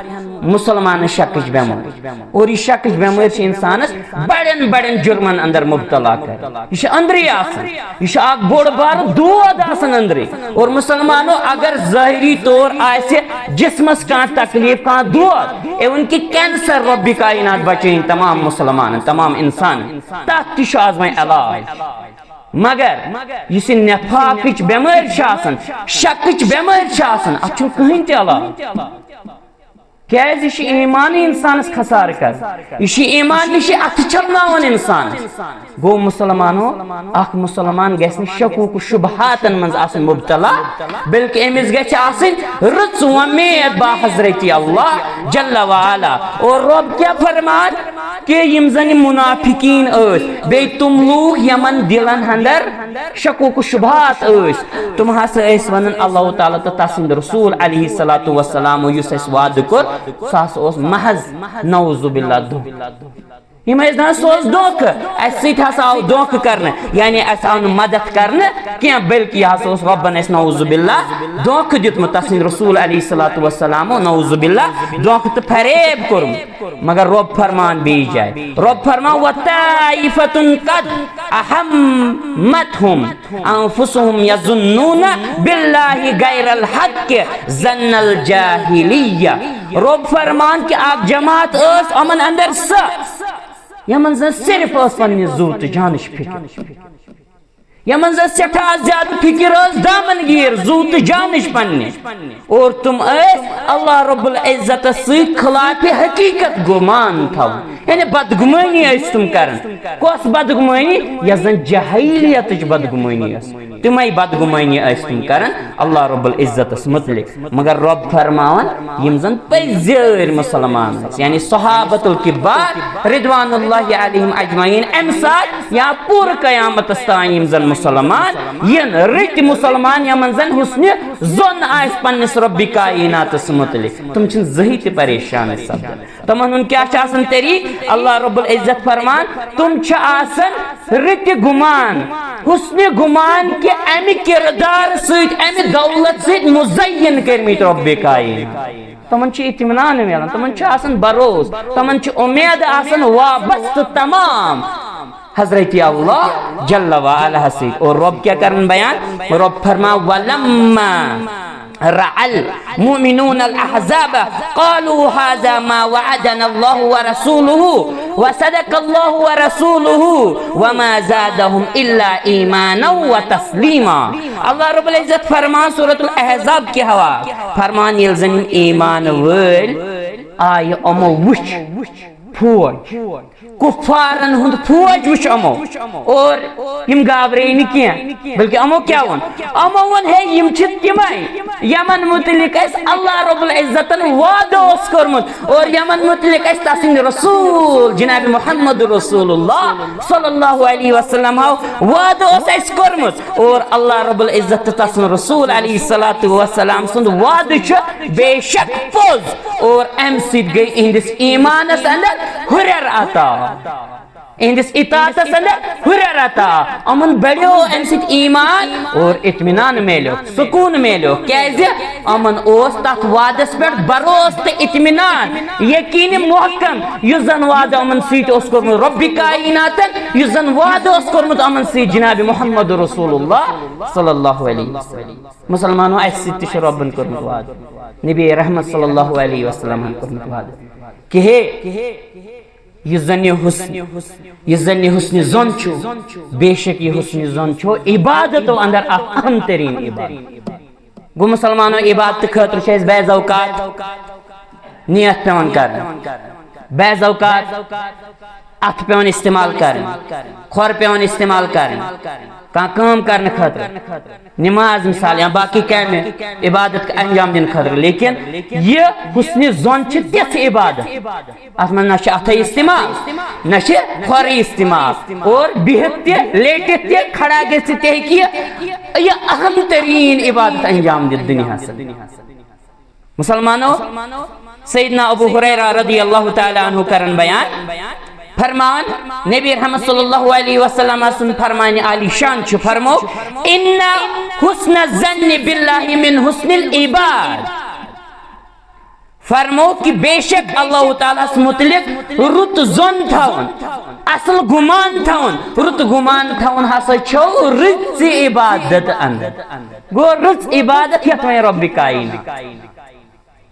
مسلمانن شکٕچ بٮ۪مٲرۍ، اور یہِ شکٕچ بٮ۪مٲرۍ چھِ انسانس بڑٮ۪ن بڑٮ۪ن جُرمن اندر مبتلا کران۔ یہِ چھِ أنٛدرٕے آسان، یہِ چھُ اکھ بوٚڑ بارٕ دود آسان أنٛدرٕے۔ اور مسلمانو، اگر ظٲہری طور آسہِ جسمس کانٛہہ تکلیف، کانٛہہ دود، اِوٕن کہِ کینسر، رۄبِ کائنات بچٲیِن تمام مسلمانن، تمام انسانن، تتھ تہِ چھُ آز وۄنۍ علاج۔ مگر یُس یہِ نفاقٕچ بٮ۪مٲرۍ چھِ آسان، شکٕچ بٮ۪مٲرۍ چھِ آسان، اتھ چھُنہٕ کٕہٕنۍ تہِ علاج۔ کیازِ؟ یہِ چھُ ایٖمانٕے اِنسانَس خسارٕ کران۔ یہِ چھُ ایٖمان نِش اَتھٕ چھلناوان اِنسانَس۔ گوٚو مسلمانو، اکھ مسلمان گژھِ نہٕ شکوک و شبہاتن منٛز آسُن مبتلا، بلکہِ أمِس گژھِ آسٕنۍ رٕژ وۄمید با حضرت اللہ جل وعلا۔ اور رۄب کیٛاہ فرمان؟ کہ یِم زن یِم منافقین ٲسۍ، بیٚیہِ تِم لوٗکھ یِمن دِلن اندر شکوک و شبہات ٲسۍ، تِم ہسا ٲسۍ ونان اللہ تعالیٰ تہٕ تسٕنٛدۍ رسول علیہ الصلوۃ والسلام یُس اَسہِ وعدٕ کوٚر، سُہ ہسا اوس محض نعوذ باللہ دھوکہٕ۔ یِم ٲسۍ دَپان، سُہ اوس دھوکہٕ، اَسہِ سۭتۍ ہسا آو دھوکہٕ کرنہٕ، یعنی اَسہِ آو نہٕ مدد کرنہٕ کینٛہہ، بلکہِ یہِ ہسا اوس رۄبَن اَسہِ نعوذ باللہ دھوکہٕ دیُتمُت، تَسٕنٛدۍ رسول علیہ الصلوۃ والسلامو نعوذ باللہ دھوکہٕ تہٕ فریب کوٚرمُت۔ مگر رۄب فرمان بیٚیِس جایہِ، رۄب فرمان، وطائفة قد اہمتهم انفسهم یظنون باللہ غیر الحق ظن الجاہلیہ۔ رۄب فرمان کہِ اکھ جماعت ٲس یِمن اندر سۄ، یِمن زن صرف ٲس پننہِ زُو تہٕ جانٕچ فکر، یِمن زن سٮ۪ٹھاہ زیادٕ فکر ٲس دامنگیر زُو تہٕ جانٕچ پننہِ۔ اور تِم ٲسۍ اللہ رب العزتس سۭتۍ خلاف حقیقت گمان تھاوان، یعنی بدگمٲنی ٲسۍ تِم کران۔ کۄس بدگمٲنی؟ یۄس زن جاہلیتٕچ بدگمٲنی ٲس، تِمے بدگمٲنی ٲسۍ تِم کران اللہ رب العزتس متعلق۔ مگر رۄب فرماوان، یِم زن پٔزۍ مُسلمان ٲسۍ، یعنی صحابۃ الکبار رضوان اللہ علیہم اجمعین، امہِ ساتہٕ یا پوٗرٕ قیامتس تام یِم زن مُسلمان یِن، رٕتۍ مُسلمان، یِمن زن حسنِ ظن آسہِ پننِس رۄبِ کائناتس متعلق، تِم چھِنہٕ زٕہٕے تہِ پریشان سپدان۔ تِمن ہُنٛد کیٛاہ چھُ آسان طریٖقہٕ؟ اللہ رب العزت فرمان، تِم چھِ آسان رٕتہِ گُمان، حسنِ گُمان کہِ امہِ کردار سۭتۍ، امہِ دولت سۭتۍ مزین کٔرمٕتۍ رۄبِ کائنات۔ تِمن چھُ اطمینان میلان، تِمن چھُ آسان بھروسہٕ، تِمن چھِ اُمید آسان وابستہٕ تمام حضرت اللہ جل وعلا سۭتۍ۔ اور رۄب کیٛاہ کران بیان؟ رۄب فرمان، ولما رأى المؤمنون الأحزاب قالوا هذا ما وعدنا الله ورسوله وصدق الله ورسوله وما زادهم إلا إيمانا وتسليما۔ اللہ رب العزت فرمان سورۃ الاحزاب کہِ حوالہٕ، فرمان، ییٚلہِ زن یِم ایمان وٲلۍ آیہِ، یِمو وٕچھ فوج، کفارن ہُنٛد فوج وٕچھ یِمو، اور یِم گابرے نہٕ کینٛہہ، بلکہ یِمو کیٛاہ ووٚن؟ یِمو ووٚن، ہے، یِم چھِ تِمے یِمن متعلق اَسہِ اللہ رب العزتن وعدٕ اوس کوٚرمُت، اور یِمن متعلق اَسہِ تسٕنٛدۍ رسول جناب محمد رسول اللہ صلی اللہ علیہ وسلم ہو وعدٕ اوس اَسہِ کوٚرمُت، اور اللہ رب العزت تہٕ تسُنٛد رسول علیہ الصلوۃ والسلام سُنٛد وعدٕ چھُ بے شک پوٚز، اور امہِ سۭتۍ گٔے اِہنٛدِس ایٖمانس اندر ہُرٮ۪ر عطا، اِہنٛدِس اطاعتس اندر ہُرٮ۪ر عطا۔ یِمن بڑیو امہِ سۭتۍ ایٖمان اور اطمینان میلیو، سکوٗن میلیو۔ کیازِ؟ یِمن اوس تتھ وعدس پٮ۪ٹھ بھروسہٕ تہٕ اطمینان، یقین محکم، یُس زن وعدٕ یِمن سۭتۍ اوس کوٚرمُت رۄبِ کائناتن، یُس زن وعدٕ اوس کوٚرمُت یِمن سۭتۍ جناب محمد رسول اللہ صلی اللہ علیہ وسلم۔ مسلمانو، اسہِ سۭتۍ تہِ چھُ رۄبن کوٚرمُت وعدٕ، نبی رحمت صلی اللہ علیہ وسلمن کوٚرمُت وعدٕ کہ ہے، یُس زن یہِ حسن، یُس زن یہِ حسنِ ظن چھُ، بے شک یہِ حسنِ ظن چھُ عبادتو اندر اکھ اہم ترین عبادت۔ گوٚو مسلمانو، عبادت خٲطرٕ چھِ أسۍ بعض اوقات نیت پٮ۪وان کرٕنۍ، بعض اوقات اتھٕ پٮ۪وان استعمال کرٕنۍ، کھۄر پٮ۪وان استعمال کرٕنۍ، کانٛہہ کٲم کرنہٕ خٲطرٕ، نماز مثال یا باقی کامہِ، عبادت انجام دِنہٕ خٲطرٕ۔ لیکن یہِ حسنِ ظن چھِ تِژھ عبادت، اتھ منٛز نہ چھِ اتھے استعمال، نہ چھِ کھۄرٕے استعمال، اور بِہِتھ تہِ، لیٹِتھ تہِ، کھڑا گٔژھِتھ تہِ ہیٚکہِ یہِ، یہِ اہم ترین عبادت انجام دِتھ دُنیاہس۔ مسلمانو، سیدنا ابو ہریرہ رضی اللہ تعالیٰ عنہ کرن بیان، فرمان، نبی رحمت صلی اللہ علیہ وسلم سُنٛد فرمان عالی شان چھُ، فرمو، ان حسن الظن باللہ من حسن العباد۔ فرمو کہ بے شک اللہ تعالیٰ ہس متعلق رُت ظن تھاوُن، اصل گمان تھاوُن، رُت گمان تھاوُن ہسا چھو رٕژِ عبادت اندر۔ گوٚو رٕژ عبادت یتھ وۄنۍ رۄبِ کائنات،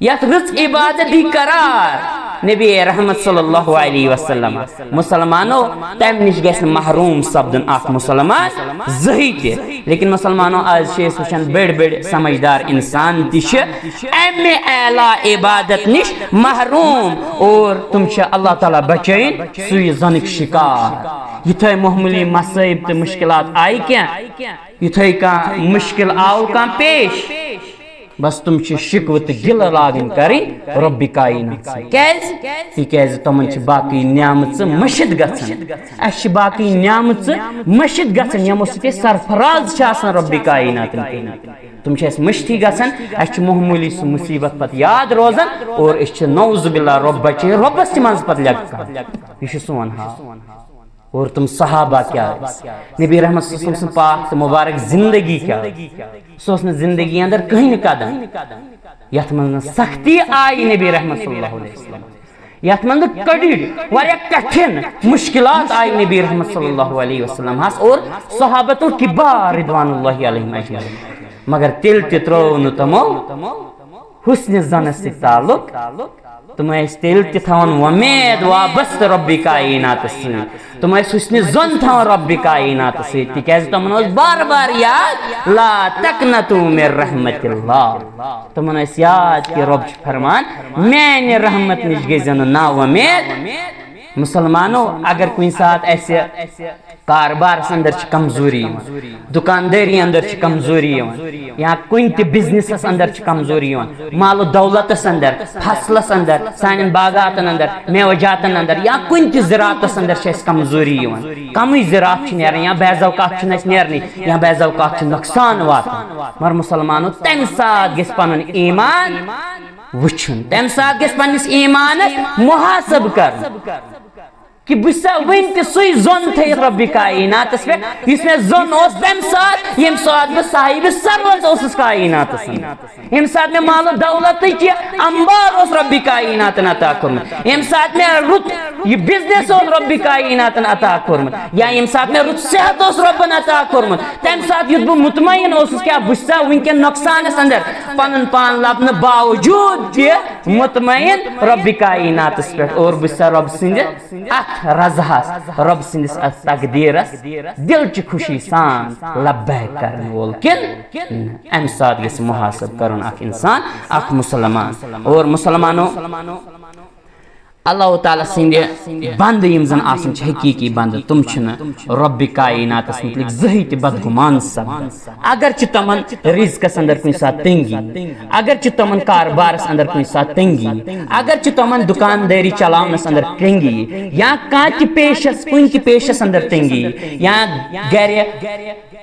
یتھ رٕژ عبادت دی قرار نبی رحمت صلی اللہ علیہ وسلم۔ مسلمانو، تمہِ نِش گژھِ نہٕ محروم سپدُن اکھ مسلمان زٕہٕے تہِ۔ لیکن مسلمانو، آز چھِ أسۍ وٕچھان بٔڑۍ بٔڑۍ سمجھدار انسان تہِ چھِ امہِ اعلیٰ عبادت نِش محروم، اور تِم چھِ اللہ تعالیٰ بچٲیِن سُے ظنٕکۍ شکار۔ یِتھے معموٗلی مصٲیب تہٕ مشکلات آیہِ کینٛہہ، یِتھے کانٛہہ مشکل آو کانٛہہ پیش، بس تِم چھِ شِکوٕ تہٕ گِلہٕ لاگٕنۍ کَرٕنۍ رۄبِ کائنات سۭتۍ۔ کیٛازِ؟ تِکیٛازِ تِمن چھِ باقٕے نعمژٕ مٔشِتھ گژھان۔ اَسہِ چھِ باقٕے نعمژٕ مٔشِتھ گژھان، یِمو سۭتۍ أسۍ سرفراز چھِ آسان رۄبِ کائناتن کٔرمٕتۍ۔ تِم چھِ اَسہِ مٔشتھٕے گژھان، اَسہِ چھِ معموٗلی سُہ مُصیٖبت پتہٕ یاد روزان اور أسۍ چھِ نعوذ باللہ رۄبہ چے رۄبس تہِ منٛز پتہٕ لگان۔ یہِ چھُ سون حال۔ اور تِم صحابہ کیٛاہ ٲسۍ؟ نبی رحمت صلی اللہ علیہ وسلم سٕنٛز پاک تہٕ مبارک زندگی کیٛاہ ٲس؟ سُہ اوس نہٕ زندگی اندر کٕہٕنۍ قدم یتھ منٛز نہٕ سختی آیہِ نبی رحمت صلی اللہ علیہ وسلم، یتھ منٛز نہٕ کڑِر، واریاہ کٹھن مشکلات آیہِ نبی رحمت صلی اللہ علیہ وسلم ہس اور صحابت الکبار رضوان اللہ علیہم اجمعین۔ مگر تیٚلہِ تہِ ترٛوو نہٕ تِمو حسن ظنس سۭتۍ تعلق۔ تِم ٲسۍ تیٚلہِ تہِ تھاوان وۄمید وابستہٕ رۄبِ کائناتس سۭتۍ۔ تِم ٲسۍ حسن ظن تھاوان رۄبِ کائناتس سۭتۍ، تِکیٛازِ تِمن اوس بار بار یاد، "لا تقنطوا من رحمت اللہ۔" تِمن ٲسۍ یاد کہِ رۄب چھُ فرمان، "میانہِ رحمت نِش گٔژھزیو نہٕ نا وۄمید۔" مسلمانو، اگر کُنہِ ساتہٕ اَسہِ کاربارس اندر چھِ کمزوری یِوان، دُکاندٲری اندر چھِ کمزوری یِوان، یا کُنہِ تہِ بزنسس اندر چھِ کمزوری یِوان، مال و دولتس اندر، فصلس اندر، سانٮ۪ن باغاتن اندر، میوٕ جاتن اندر، یا کُنہِ تہِ زراعتس اندر چھِ اَسہِ کمزوری یِوان، کمٕے زراعت چھِ نیران، یا بعض اوقات چھُنہٕ اَسہِ نیرنٕے، یا بعض اوقات چھُ نۄقصان واتان۔ مگر مسلمانو، تمہِ ساتہٕ گژھِ پنُن ایمان وٕچھُن، تمہِ ساتہٕ گژھِ پننِس ایمانس محاسبہٕ کرُن۔ کہ بہٕ چھُسا وٕنہِ تہِ سُے ظۄن تھٲیِتھ رۄبِ کائناتس پٮ۪ٹھ، یُس مےٚ ظۄن اوس تَمہِ ساتہٕ، ییٚمہِ ساتہٕ بہٕ صاحبِ ثروت اوسُس کائناتس اندر، ییٚمہِ ساتہٕ مےٚ مال و دولتٕچ یہِ انبار اوس رۄبِ کائناتن عطا کوٚرمُت، ییٚمہِ ساتہٕ مےٚ رُت یہِ بزنس اوس رۄبِ کائناتن عطا کوٚرمُت، یا ییٚمہِ ساتہٕ مےٚ رُت صحت اوس رۄبن عطا کوٚرمُت، تَمہِ ساتہٕ یُتھ بہٕ مطمئن اوسُس، کیٛاہ بہٕ چھُسا وٕنکیٚن نۄقصانس اندر پنُن پان لبنہٕ باوجود تہِ مطمئن رۄبِ کائناتس پٮ۪ٹھ، اور بہٕ چھُسا رۄب سٕنٛدِ اتھ رضاہس، رۄب سٕنٛدِس اتھ تقدیرس دل چہِ خوشی سان لبیک کرن وول کِنہٕ نہ؟ امہِ ساتہٕ گژھِ محاسب کرُن اکھ انسان، اکھ مسلمان۔ اور مسلمانو، اللہ تعالیٰ سٕنٛدِ بندٕ یِم زن آسان چھِ حقیقی بندٕ، تِم چھِنہٕ رۄبِ کائناتس متعلق زٕہٕے تہِ بدگمان سپدان۔ اگرچہِ تِمن رزقس اندر کُنہِ ساتہٕ تنگی، اگرچہِ تِمن کاربارس اندر کُنہِ ساتہٕ تنگی، اگرچہِ تِمن دُکاندٲری چلاونس اندر تنگی، یا کانٛہہ تہِ پیشس، کُنہِ تہِ پیشس اندر تنگی، یا گرِ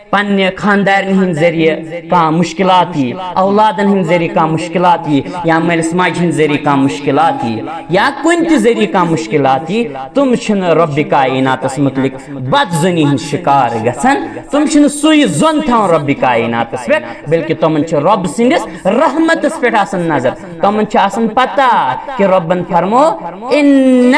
پننہِ خاندارنہِ ہٕنٛدِ ذٔریعہٕ کانٛہہ مُشکلات یی، اولادن ہٕنٛدِ ذٔریعہٕ کانٛہہ مُشکلات یی، یا مٲلِس ماجہِ ہٕنٛدِ ذٔریعہٕ کانٛہہ مُشکلات یی، یا کُنہِ تہِ ذٔریعہٕ کانٛہہ مُشکلات یی، تِم چھِنہٕ رۄبِ کائناتس مُتعلق بدظنی ہٕنٛدۍ شکار گژھان۔ تِم چھِنہٕ سُے ظۄن تھاوان رۄبِ کائناتس پٮ۪ٹھ، بلکہِ تِمن چھِ رۄب سٕنٛدِس رحمتس پٮ۪ٹھ آسان نظر۔ تِمن چھِ آسان پتہ کہِ رۄبن فرمو، "ان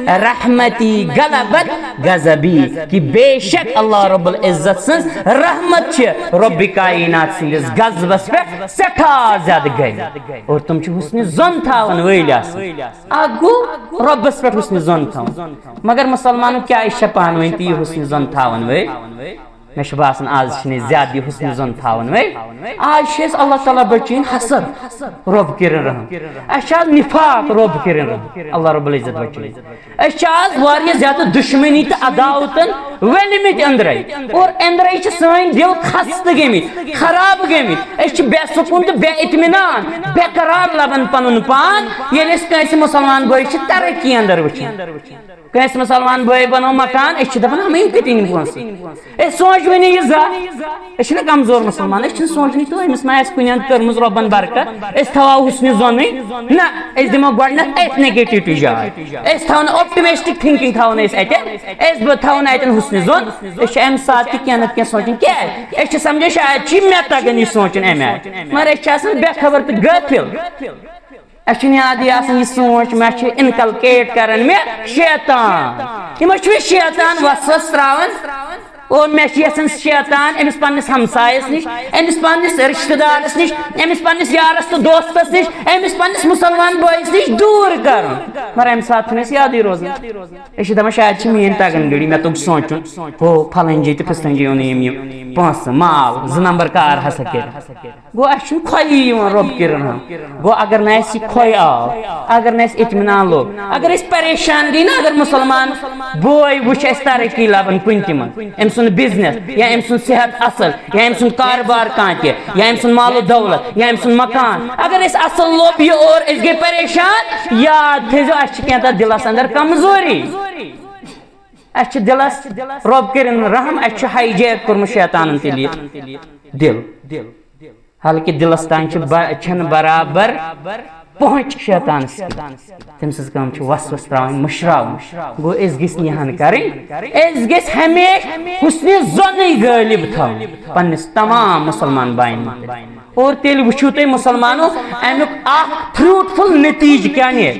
رحمتی غلبت غضبی"، کہِ بے شک اللہ رب العزت سٕنٛز رحمت چھِ رۄبِ کائنات سٕنٛدِس غضبس پٮ۪ٹھ سٮ۪ٹھاہ زیادٕ گٔمٕژ۔ اور تِم چھِ حسنِ ظۄن تھاوان وٲلۍ آسان۔ اکھ گوٚو رۄبس پٮ۪ٹھ حسنِ ظۄن تھاوُن۔ مگر مسلمانو، کیٛاہ أسۍ چھا پانہٕ ؤنۍ تہِ یہِ حسنِ ظۄن تھاوان وٲلۍ؟ مےٚ چھُ باسان، آز چھِنہٕ أسۍ زیادٕ یہِ حسنِ ظۄن تھاوان وۄنۍ۔ آز چھِ أسۍ اللہ تعالیٰ بچٲیِن حسد، رۄب کٔرِن رحم۔ اَسہِ چھِ آز نفاق، رۄب کٔرِن رحم، اللہ رب العزت بچٲیِن۔ أسۍ چھِ آز واریاہ زیادٕ دُشمنی تہٕ عداوتن ؤلمٕتۍ أنٛدرَے۔ اور أنٛدرَے چھِ سٲنۍ دِل خستہٕ گٔمٕتۍ، خراب گٔمٕتۍ۔ أسۍ چھِ بے سکوٗن تہٕ بے اطمینان، بے قرار لبان پنُن پان، ییٚلہِ أسۍ کٲنٛسہِ مُسلمان بٲیِس چھِ ترقی اندر وٕچھان۔ کٲنٛسہِ مُسلمان بٲے بنوو مکان، أسۍ چھِ دپان، "ہم، یِم کتہِ أنۍ پونٛسہٕ؟" أسۍ سونٛچوٕے نہٕ یہِ زانٛہہ۔ أسۍ چھِنہ کمزور مُسلمان، أسۍ چھِنہٕ سونٛچنٕے تہٕ أمِس ما آسہِ کُنہِ اندٕ کٔرمٕژ رۄبن برکت۔ أسۍ تھاوو حُسنِ ظۄنٕے۔ نہ، أسۍ دِمو گۄڈٕنٮ۪تھ أتھۍ negativity جاے۔ أسۍ تھاوو نہٕ optimistic thinking، تھاوو نہٕ أسۍ اَتٮ۪ن۔ أسۍ بہٕ تھاوو نہٕ اَتٮ۪ن حُسنِ ظۄن۔ أسۍ چھِ اَمہِ ساتہٕ تہِ کینٛہہ نتہٕ کینٛہہ سونٛچان۔ کیٛازِ؟ أسۍ چھِ سمجھان شاید چھِ مےٚ تگان یہِ سونٛچُن اَمہِ آیہِ۔ مگر أسۍ چھِ آسان بے خبر تہٕ غٲفِل۔ اَسہِ چھُنہٕ یادٕے آسان یہِ سونٛچ، مےٚ چھُ inculcate کران مےٚ شیطان۔ یِم حظ چھِ مےٚ شیطان وسوس تراوان۔ اور مےٚ چھُ یژھان شیطان أمِس پننِس ہمسایس نِش، أمِس پننِس رشتہٕ دارس نِش، أمِس پننِس یارس تہٕ دوستس نِش، أمِس پننِس مُسلمان بٲیِس نِش دوٗر کرُن۔ مگر امہِ ساتہٕ چھُنہٕ اَسہِ یادٕے روزان۔ أسۍ چھِ دپان، شاید چھِ میٲنۍ تگن گٔڑی، مےٚ توٚگ سونٛچُن، ہُہ پھلٲنۍ جایہِ تہٕ پھستٲنۍ جایہِ اوٚن أمۍ یِم پونٛسہٕ، مال، زٕ نمبر کار ہسا کٔرۍ۔ گوٚو، اَسہِ چھُنہٕ خۄیی یِوان رۄب کٔرِن رحم۔ گوٚو، اگر نہٕ اَسہِ یہِ خۄے آو، اگر نہٕ اَسہِ اطمینان لوٚگ، اگر أسۍ پریشان گٔے نا، اگر مُسلمان بوے وٕچھ اَسہِ ترقی لبان کُنہِ تہِ منٛز، أمۍ سُنٛد بزنس، یا أمۍ سُنٛد صحت اصل، یا أمۍ سُنٛد کاربار کانٛہہ تہِ، یا أمۍ سُنٛد مال و دولت، یا أمۍ سُنٛد مکان۔ اگر أسۍ اصل لوٚب یہِ اور أسۍ گٔے پریشان، یاد تھٲیزیو، اَسہِ چھِ کینٛہہ تَتھ دِلس اندر کمزوری۔ اَسہِ چھِ دِلس، رۄب کٔرِن رحم، اَسہِ چھُ hijack کوٚرمُت شیطانن تیٚلہِ یہِ دِل۔ حالانکہ دِلس تام چھِ ب-، چھَنہٕ برابر پہنچ شیطانس کینٛہہ۔ تٔمۍ سٕنٛز کٲم چھِ وسوس تراوٕنۍ، مٔشراوُن۔ گوٚو، أسۍ گٔژھۍ نہٕ یِہن کرٕنۍ۔ أسۍ گٔژھۍ ہمیشہِ حسنِ ظۄنٕے غٲلب تھاوُن پننِس تمام مسلمان باین مُتعلق۔ اور تیٚلہِ وٕچھِو تُہۍ مسلمانو، امیُک اکھ fruitful نتیجہٕ کیٛاہ نیرِ،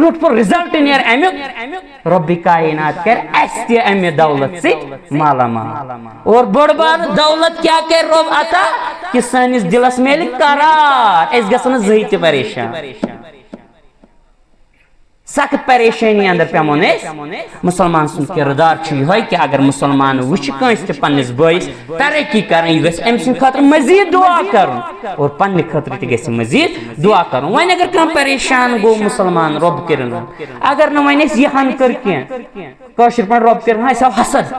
fruitful result نیرِ امیُک۔ رۄبِ کائنات کرِ اسہِ تہِ امہِ دولت سۭتۍ مالا مال۔ اور بٔڑ بار دولت کیٛاہ کرِ رۄب عطا؟ کہ سٲنِس دِلس میلہِ قرار، أسۍ گژھو نہٕ زٕہٕے تہِ پریشان۔ سخت پریشٲنی اندر پیمو نہٕ أسۍ۔ مسلمان سُنٛد کردار چھُ یِہوٚے کہ اگر مسلمان وٕچھِ کٲنٛسہِ تہِ پننِس بٲیِس ترقی کران، یہِ گژھِ أمۍ سٕنٛدِ خٲطرٕ مزید دعا کرُن اور پننہِ خٲطرٕ تہِ گژھِ مزید دعا کرُن۔ وۄنۍ اگر کانٛہہ پریشان گوٚو مسلمان، رۄب کٔرِن رحم۔ اگر نہٕ وۄنۍ أسۍ یہِ ہن کٔر کینٛہہ، کٲشِر پٲٹھۍ رۄب کٔرِن، اَسہِ آو حسد،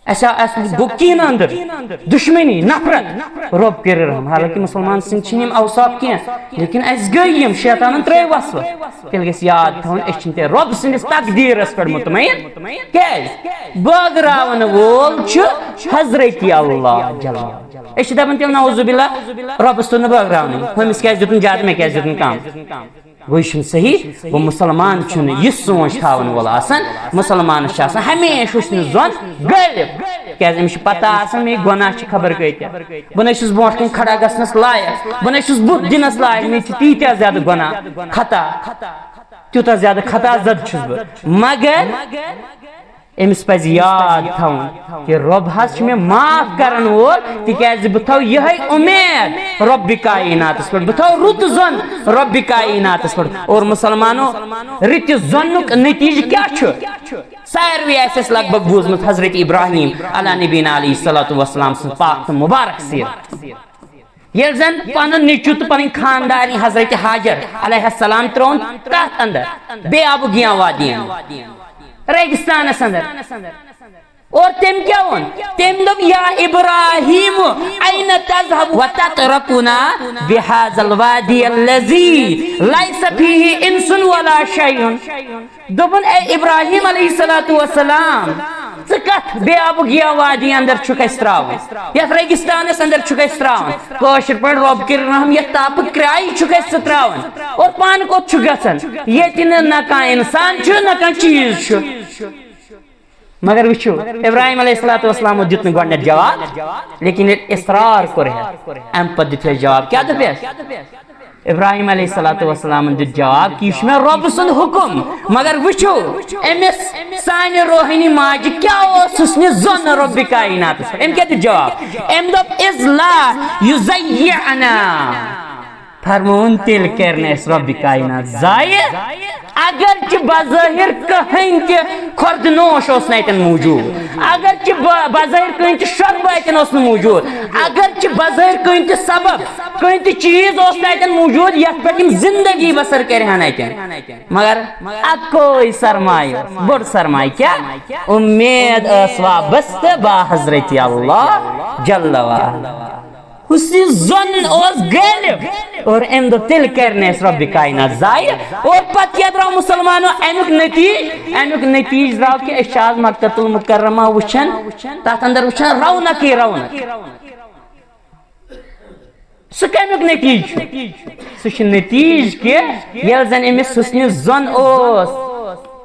اَسہِ آو، اَسہِ گوٚو کینٛہہ اندر، دشمنی، نفرت، رۄب کٔرِن رحم۔ حالانکہ مسلمان سٕنٛدۍ چھِنہٕ یِم اوصاف کینٛہہ، لیکن اَسہِ گٔے یِم، شیطانن ترٲے وسوس۔ تیٚلہِ گژھِ یاد تھاوُن، أسۍ چھِنہٕ تیٚلہِ رۄب سٕنٛدِس تقدیٖرس پٮ۪ٹھ مطمئن۔ کیٛازِ؟ بٲگراون وول چھُ حضرت اللہ جل۔ أسۍ چھِ دپان تیٚلہِ نعوذ باللہ، رۄبس توٚر نہٕ بٲگراونٕے، ہُمِس کیٛازِ دیُتُن زیادٕ، مےٚ کیٛازِ دیُتُن کم؟ گوٚو یہِ چھُنہٕ صحیح۔ گوٚو مسلمان چھُنہٕ یہِ سونٛچ تھاوَن وول آسان۔ مسلمانَس چھُ آسان ہمیشہِ حُسنِ ظۄن غٲلب، کیٛازِ أمِس چھِ پتہ آسان مےٚ گۄناہ چھِ خبر کۭتیٛاہ۔ بہٕ نہ چھُس برونٛٹھ کَنہِ کھڑا گژھنَس لایق، بہٕ نہ چھُس بُتھ دِنَس لایق، مےٚ چھِ تیٖتیٛاہ زیادٕ گۄناہ، خطا، تیوٗتاہ زیادٕ خطا زد چھُس بہٕ۔ مگر أمِس پَزِ یاد تھاوُن کہِ رۄب حظ چھُ مےٚ معاف کرن وول، تِکیازِ بہٕ تھاوٕ یِہے اُمید رۄبِ کائناتس پٮ۪ٹھ، بہٕ تھاوٕ رُت ظۄن رۄبِ کائناتس پٮ۪ٹھ۔ اور مسلمانو، رٕتہِ ظۄنُک نتیجہٕ کیٛاہ چھُ؟ ساروٕے آسہِ اَسہِ لگ بگ بوٗزمُت حضرت ابراہیم علیٰ نبینا علیہ الصلوۃ والسلام سٕنٛز پاک تہٕ مبارک سیٖرت۔ ییٚلہِ زن پنُن نیٚچُو تہٕ پنٕنۍ خاندارنۍ حضرت ہاجر علیہ السلام ترٛووُن تتھ اندر، بے آبہٕ گیاں وادی اندر، ریگستانس اندر۔ اور تٔمۍ کیٛاہ ووٚن؟ تٔمۍ دوٚپ، یا ابراہیم، این تذهب وتترکنا بهذا الوادی الذی لیس فیہ انس ولا شیء۔ دوٚپُن، اے ابراہیم علیہ الصلوۃ والسلام، ژٕ کتھ بے آبہٕ گیاں وادی اندر چھُکھ اَسہِ ترٛاوُن؟ یتھ ریگستانس اندر چھُکھ اَسہِ ترٛاوُن؟ کٲشِر پٲٹھۍ، رۄب کٔرِن رحم، یتھ تاپہٕ کرٛایہِ چھُکھ اَسہِ ژٕ ترٛاوان؟ اور پانہٕ کوٚت چھُکھ گژھان؟ ییٚتہِ نہٕ نہ کانٛہہ انسان چھُ، نہ کانٛہہ چیٖز چھُ۔ مگر وٕچھِو، ابراہیم علیہ الصلوۃ والسلامو دیُت نہٕ گۄڈٕنیتھ جواب، لیکن ییٚلہِ اصرار کوٚر ہٮ۪تھ، امہِ پتہٕ دیُت ہٮ۪س جواب۔ کیٛاہ دوٚپ ہٮ۪س؟ ابراہیم علیہ الصلوۃ والسلامن دیُت جواب کہِ یہِ چھُ مےٚ رۄبہٕ سُنٛد حُکُم۔ مگر وٕچھِو، أمِس سانہِ روحٲنی ماجہِ کیٛاہ اوس حُسنِ ظۄن رۄبِ کائناتس پٮ۪ٹھ؟ أمۍ کیٛاہ دیُت جواب؟ أمۍ دوٚپ، اذ لا یضیعنا۔ فرمووُن، تیٚلہِ کرِ نہٕ اَسہِ رۄبِ کائنات ضایع، اگرچہِ بظٲہر کٕہٕنۍ تہِ خۄردٕ نوش اوس نہٕ اَتٮ۪ن موٗجوٗد، اگرچہِ ب-، بظٲہر کٕہٕنۍ تہِ شۄربہٕ اَتٮ۪ن اوس نہٕ موٗجوٗد، اگرچہِ بظٲہر کٕہٕنۍ تہِ سبب، کٕہٕنۍ تہِ چیٖز اوس نہٕ اَتٮ۪ن موٗجوٗد، یَتھ پٮ۪ٹھ یِم زندگی بسر کَرِہَن اَتٮ۪ن۔ مگر اَکُے سرمایہِ اوس، بوٚڑ سرمایہِ کیٛاہ؟ اُمید ٲس وابستہٕ با حضرت اللہ جل وعلا۔ حُسنِ ظۄن اوس غٲلب۔ اور أمۍ دوٚپ، تیٚلہِ کرِ نہٕ اَسہِ رۄبِ کائنات ضایع۔ اور پتہٕ کیٛاہ درٛاو مسلمانو اَمیُک نتیٖجہٕ؟ اَمیُک نتیٖجہٕ درٛاو کہِ أسۍ چھِ آز مکۃ المکرمہ وٕچھان، تَتھ اندر وٕچھان رونقٕے رونق۔ سُہ کَمیُک نتیٖجہٕ چھُ؟ سُہ چھُ نتیٖجہٕ کہِ ییٚلہِ زن أمِس حُسنِ ظۄن اوس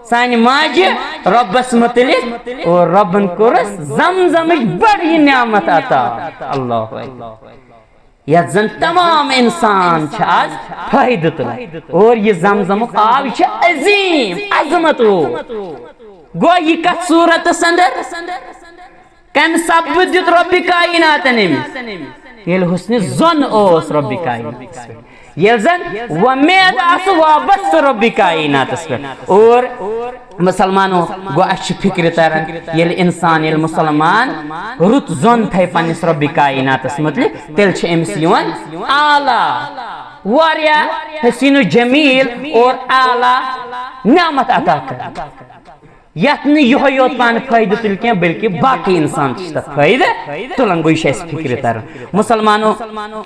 سانہِ ماجہِ رۄبس مُتعلق، اور رۄبن کوٚرُس زمزمٕچ بٔڑ یہِ نعمت عطا۔ اللہ اکبر۔ یتھ زن تمام انسان چھِ آز فٲیدٕ تُلان۔ اور یہِ زمزمُک آب، یہِ چھُ عظیٖم، عظمت وول۔ گوٚو یہِ کتھ صوٗرتس اندر؟ کمہِ سببہٕ دیُت رۄبِ کائناتن أمِس؟ ییٚلہِ حُسنِ ظۄن اوس رۄبِ کائناتس پٮ۪ٹھ، ییٚلہِ زن وۄمید آسہٕ وابستہٕ رۄبِ کائناتس پٮ۪ٹھ۔ اور مسلمانو، گوٚو اَسہِ چھِ فِکرِ تران، ییٚلہِ اِنسان، ییٚلہِ مُسلمان رُت ظۄن تھایہِ پننِس رۄبِ کائناتس مُتعلق، تیٚلہِ چھِ أمِس یِوان اعلیٰ، واریاہ حسین و جمیل اور اعلیٰ نعمت عطا کرنہٕ۔ یتھ نہٕ یِہوٚے یوت پانہٕ فٲیدٕ تُلہِ کینٛہہ، بلکہِ باقٕے انسان تہِ چھِ تتھ فٲیدٕ تُلان۔ گوٚو، یہِ چھُ اَسہِ فِکرِ ترُن۔ مسلمانو،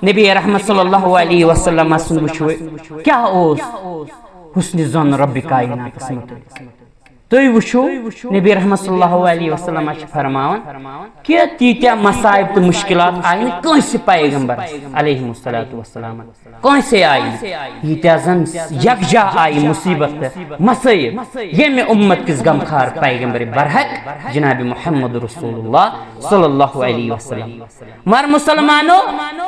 نبی رحمت صلی اللہ علیہ وسلم سُنٛد وٕچھو، کیٛاہ اوس حسنِ ظن ربِ کائناتس متعلق۔ تُہۍ وٕچھِو، نبی رحمت صلی اللہ علیہ وسلم چھِ فرماوان کہِ تیٖتیٛاہ مصائب تہٕ مُشکلات آیہِ نہٕ کٲنٛسہِ پیغمبرس علیہ الصلوۃ والسلام، کٲنٛسے آیہِ نہٕ، ییٖتیٛاہ زن یکجاہ آیہِ مُصیبت تہٕ مصائب ییٚمہِ اُمت کِس غمخار پیغمبر برحق جناب محمد رسول اللہ صلی اللہ علیہ وسلم۔ مگر مسلمانو،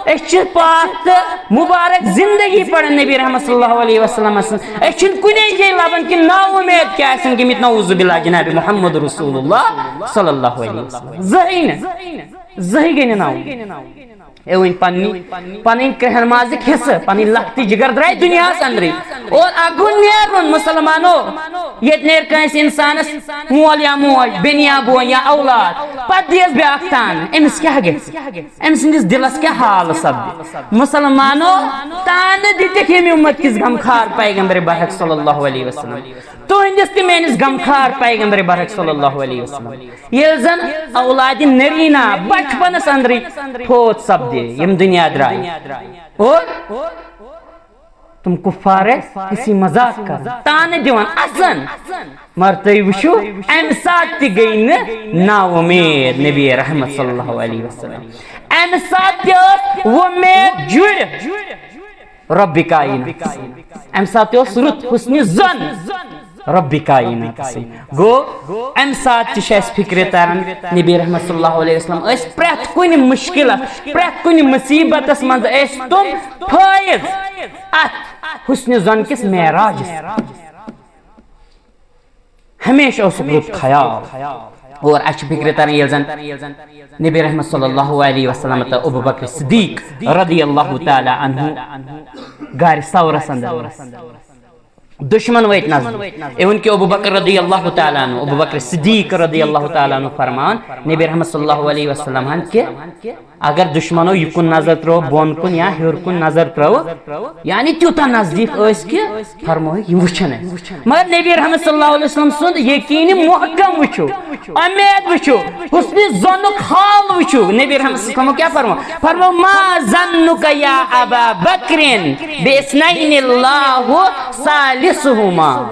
أسۍ چھِ پاک تہٕ مبارک زندگی پران نبی رحمت صلی اللہ علیہ وسلم سٕنٛز۔ أسۍ چھِنہٕ کُنے جایہِ لبان کہِ نا اُمید کیٛاہ آسن گٔمٕتۍ، نعوذ باللہ، جناب محمد رسول اللہ صلی اللہ علیہ وسلم۔ زٕہٕے نہٕ، زٕہٕے گٔے نہٕ نا اُمید۔ اے وۄنۍ پننہِ، پنٕنۍ کرٛہن مازٕکۍ حصہٕ، پنٕنۍ لۄکٹہِ جگر درٛاے دُنیاہس اندرٕے۔ اور اگُن نیرُن مسلمانو، ییٚتہِ نیرِ کٲنٛسہِ انسانس مول یا موج، بیٚنہِ یا بوے یا اولاد، پتہٕ دیس بیٛاکھ تانہٕ، أمِس کیٛاہ گژھِ؟ أمۍ سٕنٛدِس دِلس کیٛاہ حال سپدِ؟ مسلمانو، تانہٕ دِتِکھ ییٚمہِ اُمت کِس غمخار پیغمبر برحق صلی اللہ علیہ وسلم، تُہنٛدِس تہِ میٲنِس غمخار پیغمبر برحق صلی اللہ علیہ وسلم۔ ییٚلہِ زن اولادِ نریٖنا بچپنس اندرٕے فوت سپدِ، یِم دُنیا درٛاے۔ اور تِم کفار ٲسۍ تِژھٕے مذاق کران، تانہٕ دِوان، اسان۔ مگر تُہۍ وٕچھِو، امہِ ساتہٕ تہِ گٔے نہٕ نا اُمید نبی رحمت صلی اللہ علیہ وسلم۔ امہِ ساتہٕ تہِ ٲس وۄمید جُڑ ربِ کائناتس۔ امہِ ساتہٕ تہِ اوس رُت حسنِ ظن ربِ کائناتس۔ گوٚو، امہِ ساتہٕ تہِ چھِ اَسہِ فِکرِ تران، نبی رحمت صلی اللہ علیہ وسلم ٲسۍ پرٛٮ۪تھ کُنہِ مُشکِلس، پرٛٮ۪تھ کُنہِ مُصیبتس منٛز ٲسۍ تِم فٲیض اتھ حسنِ ظن کِس معراجس۔ ہمیشہِ اوسُکھ رُت خیال۔ اور اَسہِ چھِ فِکرِ تران، ییٚلہِ زن نبی رحمت صلی اللہ علیہ وسلم تہٕ ابو بکر صدیق رضی اللہ تعالیٰ عنہ غارِ ثورس اندر ٲسۍ۔ دشمن وٲتۍ نزدیٖک۔ اِوٕن کہِ ابو بکر رضی اللہ تعالیٰ عنہ، ابو بکر صدیق رضی اللہ تعالیٰ عنہ فرمان نبی رحمت صلی اللہ علیہ وسلم ہن کہِ اگر دشمنو یہِ کُن نظر ترٲو، بۄن کُن یا ہیوٚر کُن نظر ترٲو، یعنی تیوٗتاہ نزدیٖک ٲسۍ کہِ فرمٲوِکھ، یِم وٕچھن اَسہِ۔ مگر نبی رحمت صلی اللہ علیہ وسلم سُنٛد یقیٖن محکم وٕچھِو، اُمید وٕچھِو، حسنِ ظنُک حال وٕچھِو۔ نبی رحمت صلی اللہ علیہ وسلم کیٛاہ فرمو؟ فرمو، "ما ظنک یا ابا بکرن باثنین اللہ ثالثہما۔"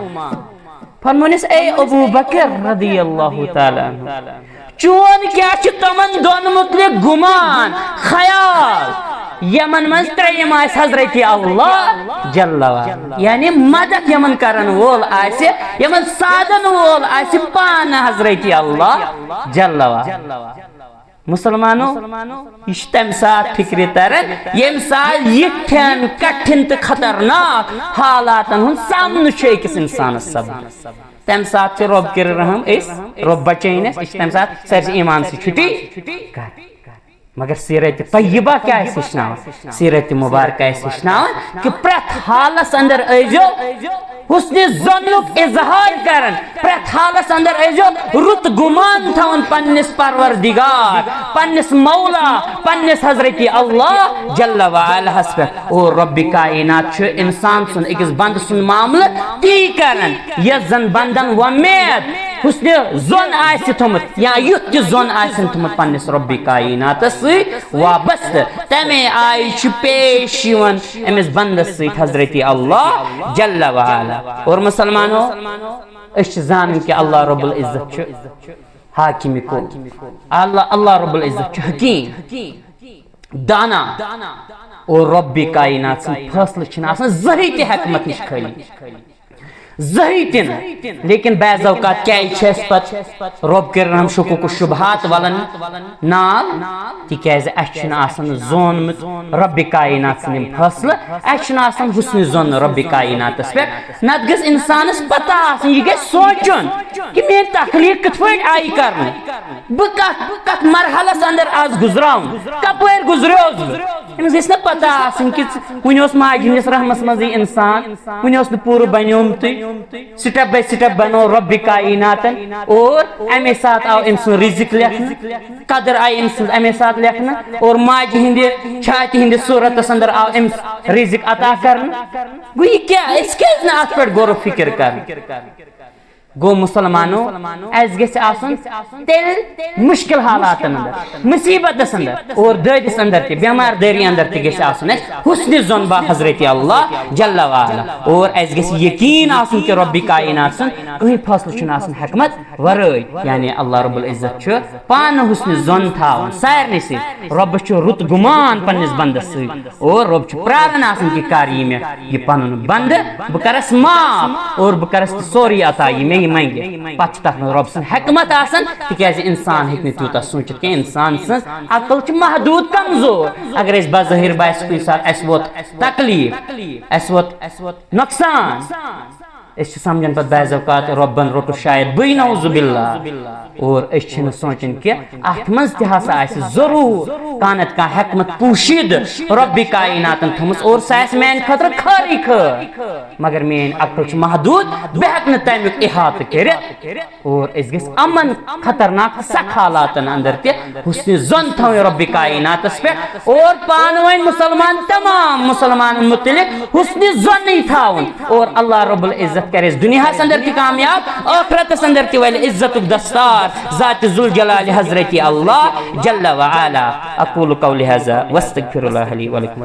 فرمونس، اے ابو بکر رضی اللہ تعالیٰ عنہ، چون کیا چھ تمن دون متعلق گمان، خیال، یمن منز تریم آسہِ حضرت اللہ جل وعلا، یعنی مدد یمن کرن وول آسہِ، یمن سادن وول آسہِ پانہٕ حضرت اللہ جل وعلا۔ مسلمانو، یہ چھ تمہ ساتہٕ فکرِ تران، یمہ ساتہٕ یتھن کٹھن تہٕ خطرناک حالاتن ہُنٛد سامنہٕ چھُ أکِس انسانس سپدان۔ تمہ ساتہٕ چھُ رۄب کٔرِن رحم، أسۍ رۄب بچٲیِن اَسہِ، أسۍ چھِ تمہ ساتہٕ سٲرسٕے ایمان سۭتۍ چھُٹی کران۔ مگر سیرت طیبہ کیٛاہ آسہِ ہیٚچھناوان؟ سیرت مبارکہ آسہِ ہیٚچھناوان کہ پرٛٮ۪تھ حالس اندر ٲسۍزیو حسنِ ظنُک اظہار کران، پرٛٮ۪تھ حالس اندر ٲسۍزیو رُت گُمان تھاوان پننِس پروردگار، پننِس مولا، پننِس حضرت اللہ جل وعلا ہس پٮ۪ٹھ۔ اور رب کائنات چھُ انسان سُنٛد، أکِس بندٕ سُنٛد معاملہٕ تی کران، یس زن بندن وۄمید، حسنِ ظن آسہِ تھوٚمُت یا یُتھ تہِ ظن آسن تھوٚمُت پننِس رب کائناتس سۭتۍ وابستہٕ۔ تمے آیہِ چھُ پیش یِوان أمِس بندس سۭتۍ حضرت اللہ جل وعلا۔ اور مسلمانو، أسۍ چھِ زانان کہِ اللہ رب العزت چھُ حاکم کل۔ اللہ، اللہ رب العزت چھُ حکیم، دانا، اور رب کائنات سٕنٛدۍ فٲصلہٕ چھِنہٕ آسان زٕہٕے تہِ حکمت نِش خٲلی۔ زٕہٕے تہِ نہٕ۔ لیکن بعض اوقات کیٛازِ چھِ اَسہِ پتہٕ رۄب کٔرِن ہم شکوک و شبہات ولان نال؟ تِکیٛازِ اَسہِ چھُنہٕ آسان زونمُت رۄبِ کائنات سٕنٛدۍ یِم فٲصلہٕ، اَسہِ چھُنہٕ آسان حسنِ ظن رۄبِ کائناتس پٮ۪ٹھ۔ نتہٕ گٔژھ انسانس پتہ آسٕنۍ، یہِ گژھِ سونچُن کہِ میٲنۍ تخلیق کِتھ پٲٹھۍ آیہِ کرنہٕ، بہٕ کتھ، کتھ مرحلس اندر آس گُزراوُن، کپٲرۍ گُزریوس بہٕ۔ أمِس گژھِ نہ پتہ آسٕنۍ کہِ ژٕ، وُنہِ اوس ماجہِ ہٕنٛدِس رحمس منٛزٕے انسان، وُنہِ اوس نہٕ پوٗرٕ بنیومتُے۔ Step by step بنوو رۄبِ کائناتن، اور امے ساتہٕ آو أمۍ سُنٛد رزق لیکھنہٕ، قدر آیہِ أمۍ سٕنٛز امے ساتہٕ لیکھنہٕ، اور ماجہِ ہٕنٛدِ چھاتہِ ہٕنٛدِس صورتس اندر آو أمِس رزق عطا کرنہٕ۔ گوٚو، یہِ کیٛاہ؟ أسۍ کیٛازِ نہٕ اتھ پٮ۪ٹھ غور و فکر کران؟ گوٚو مسلمانو، اَسہِ گژھِ آسُن تیٚلہِ مُشکِل حالاتن اندر، مُصیبتس اندر اور دٲدِس اندر تہِ، بٮ۪مار دٲری اندر تہِ گژھِ آسُن اَسہِ حسنِ ظن با حضرت اللہ جل وعلا۔ اور اَسہِ گژھِ یقین آسُن کہِ رۄبِ کائنات سُنٛد کٕہٕنۍ فٲصلہٕ چھُنہٕ آسان حکمت ورٲے۔ یعنی اللہ رب العزت چھُ پانہٕ حسنِ ظن تھاوان سارنٕے سۭتۍ۔ رۄبس چھُ رُت گُمان پننِس بندس سۭتۍ۔ اور رۄب چھُ پراران آسان کہِ کر یی مےٚ یہِ پنُن بندٕ، بہٕ کرس معاف اور بہٕ کرس تہِ سورُے عطا یہِ مےٚ یہِ منگہِ۔ پتہٕ چھُ تتھ منٛز رۄب سٕنٛز حکمت آسان، تِکیازِ انسان ہیٚکہِ نہٕ تیوٗتاہ سوٗنچِتھ کینٛہہ، انسان سٕنٛز عقل چھِ محدوٗد، کمزور۔ اگر أسۍ بظٲہر باسہِ کُنہِ ساتہٕ اَسہِ ووت تکلیف، اَسہِ ووت نۄقصان، أسۍ چھِ سمجھان پتہٕ بعض اوقات رۄبن روٚٹُس شاید بٕے، نعوذ باللہ۔ اور أسۍ چھِنہٕ سونٛچان کہِ اتھ منٛز تہِ ہسا آسہِ ضروٗر کانٛہہ نتہٕ کانٛہہ حکمت پوشیدٕ رۄبِ کائناتن تھٲومٕژ اور سۄ آسہِ میانہِ خٲطرٕ خٲرٕے خٲر۔ مگر میٲنۍ عقل چھِ محدوٗد، بہٕ ہیٚکہٕ نہٕ تمیُک احاطہٕ کٔرِتھ۔ اور أسۍ گٔژھۍ امن خطرناک سخ حالاتن اندر تہِ حسنِ ظن تھاوٕنۍ رۄبِ کائناتس پٮ۪ٹھ اور پانہٕ ؤنۍ مسلمان تمام مسلمانن متعلق حسنِ ظنٕے تھاوُن۔ اور اللہ رب العزت کرِ اَسہِ دُنیاہس اندر تہِ کامیاب، ٲخرتس اندر تہِ والہِ عزتُک دستار ذاتِ ذوالجلال حضرت اللہ جل وعلا۔ اقول قولی هذا واستغفر الله لي ولكم۔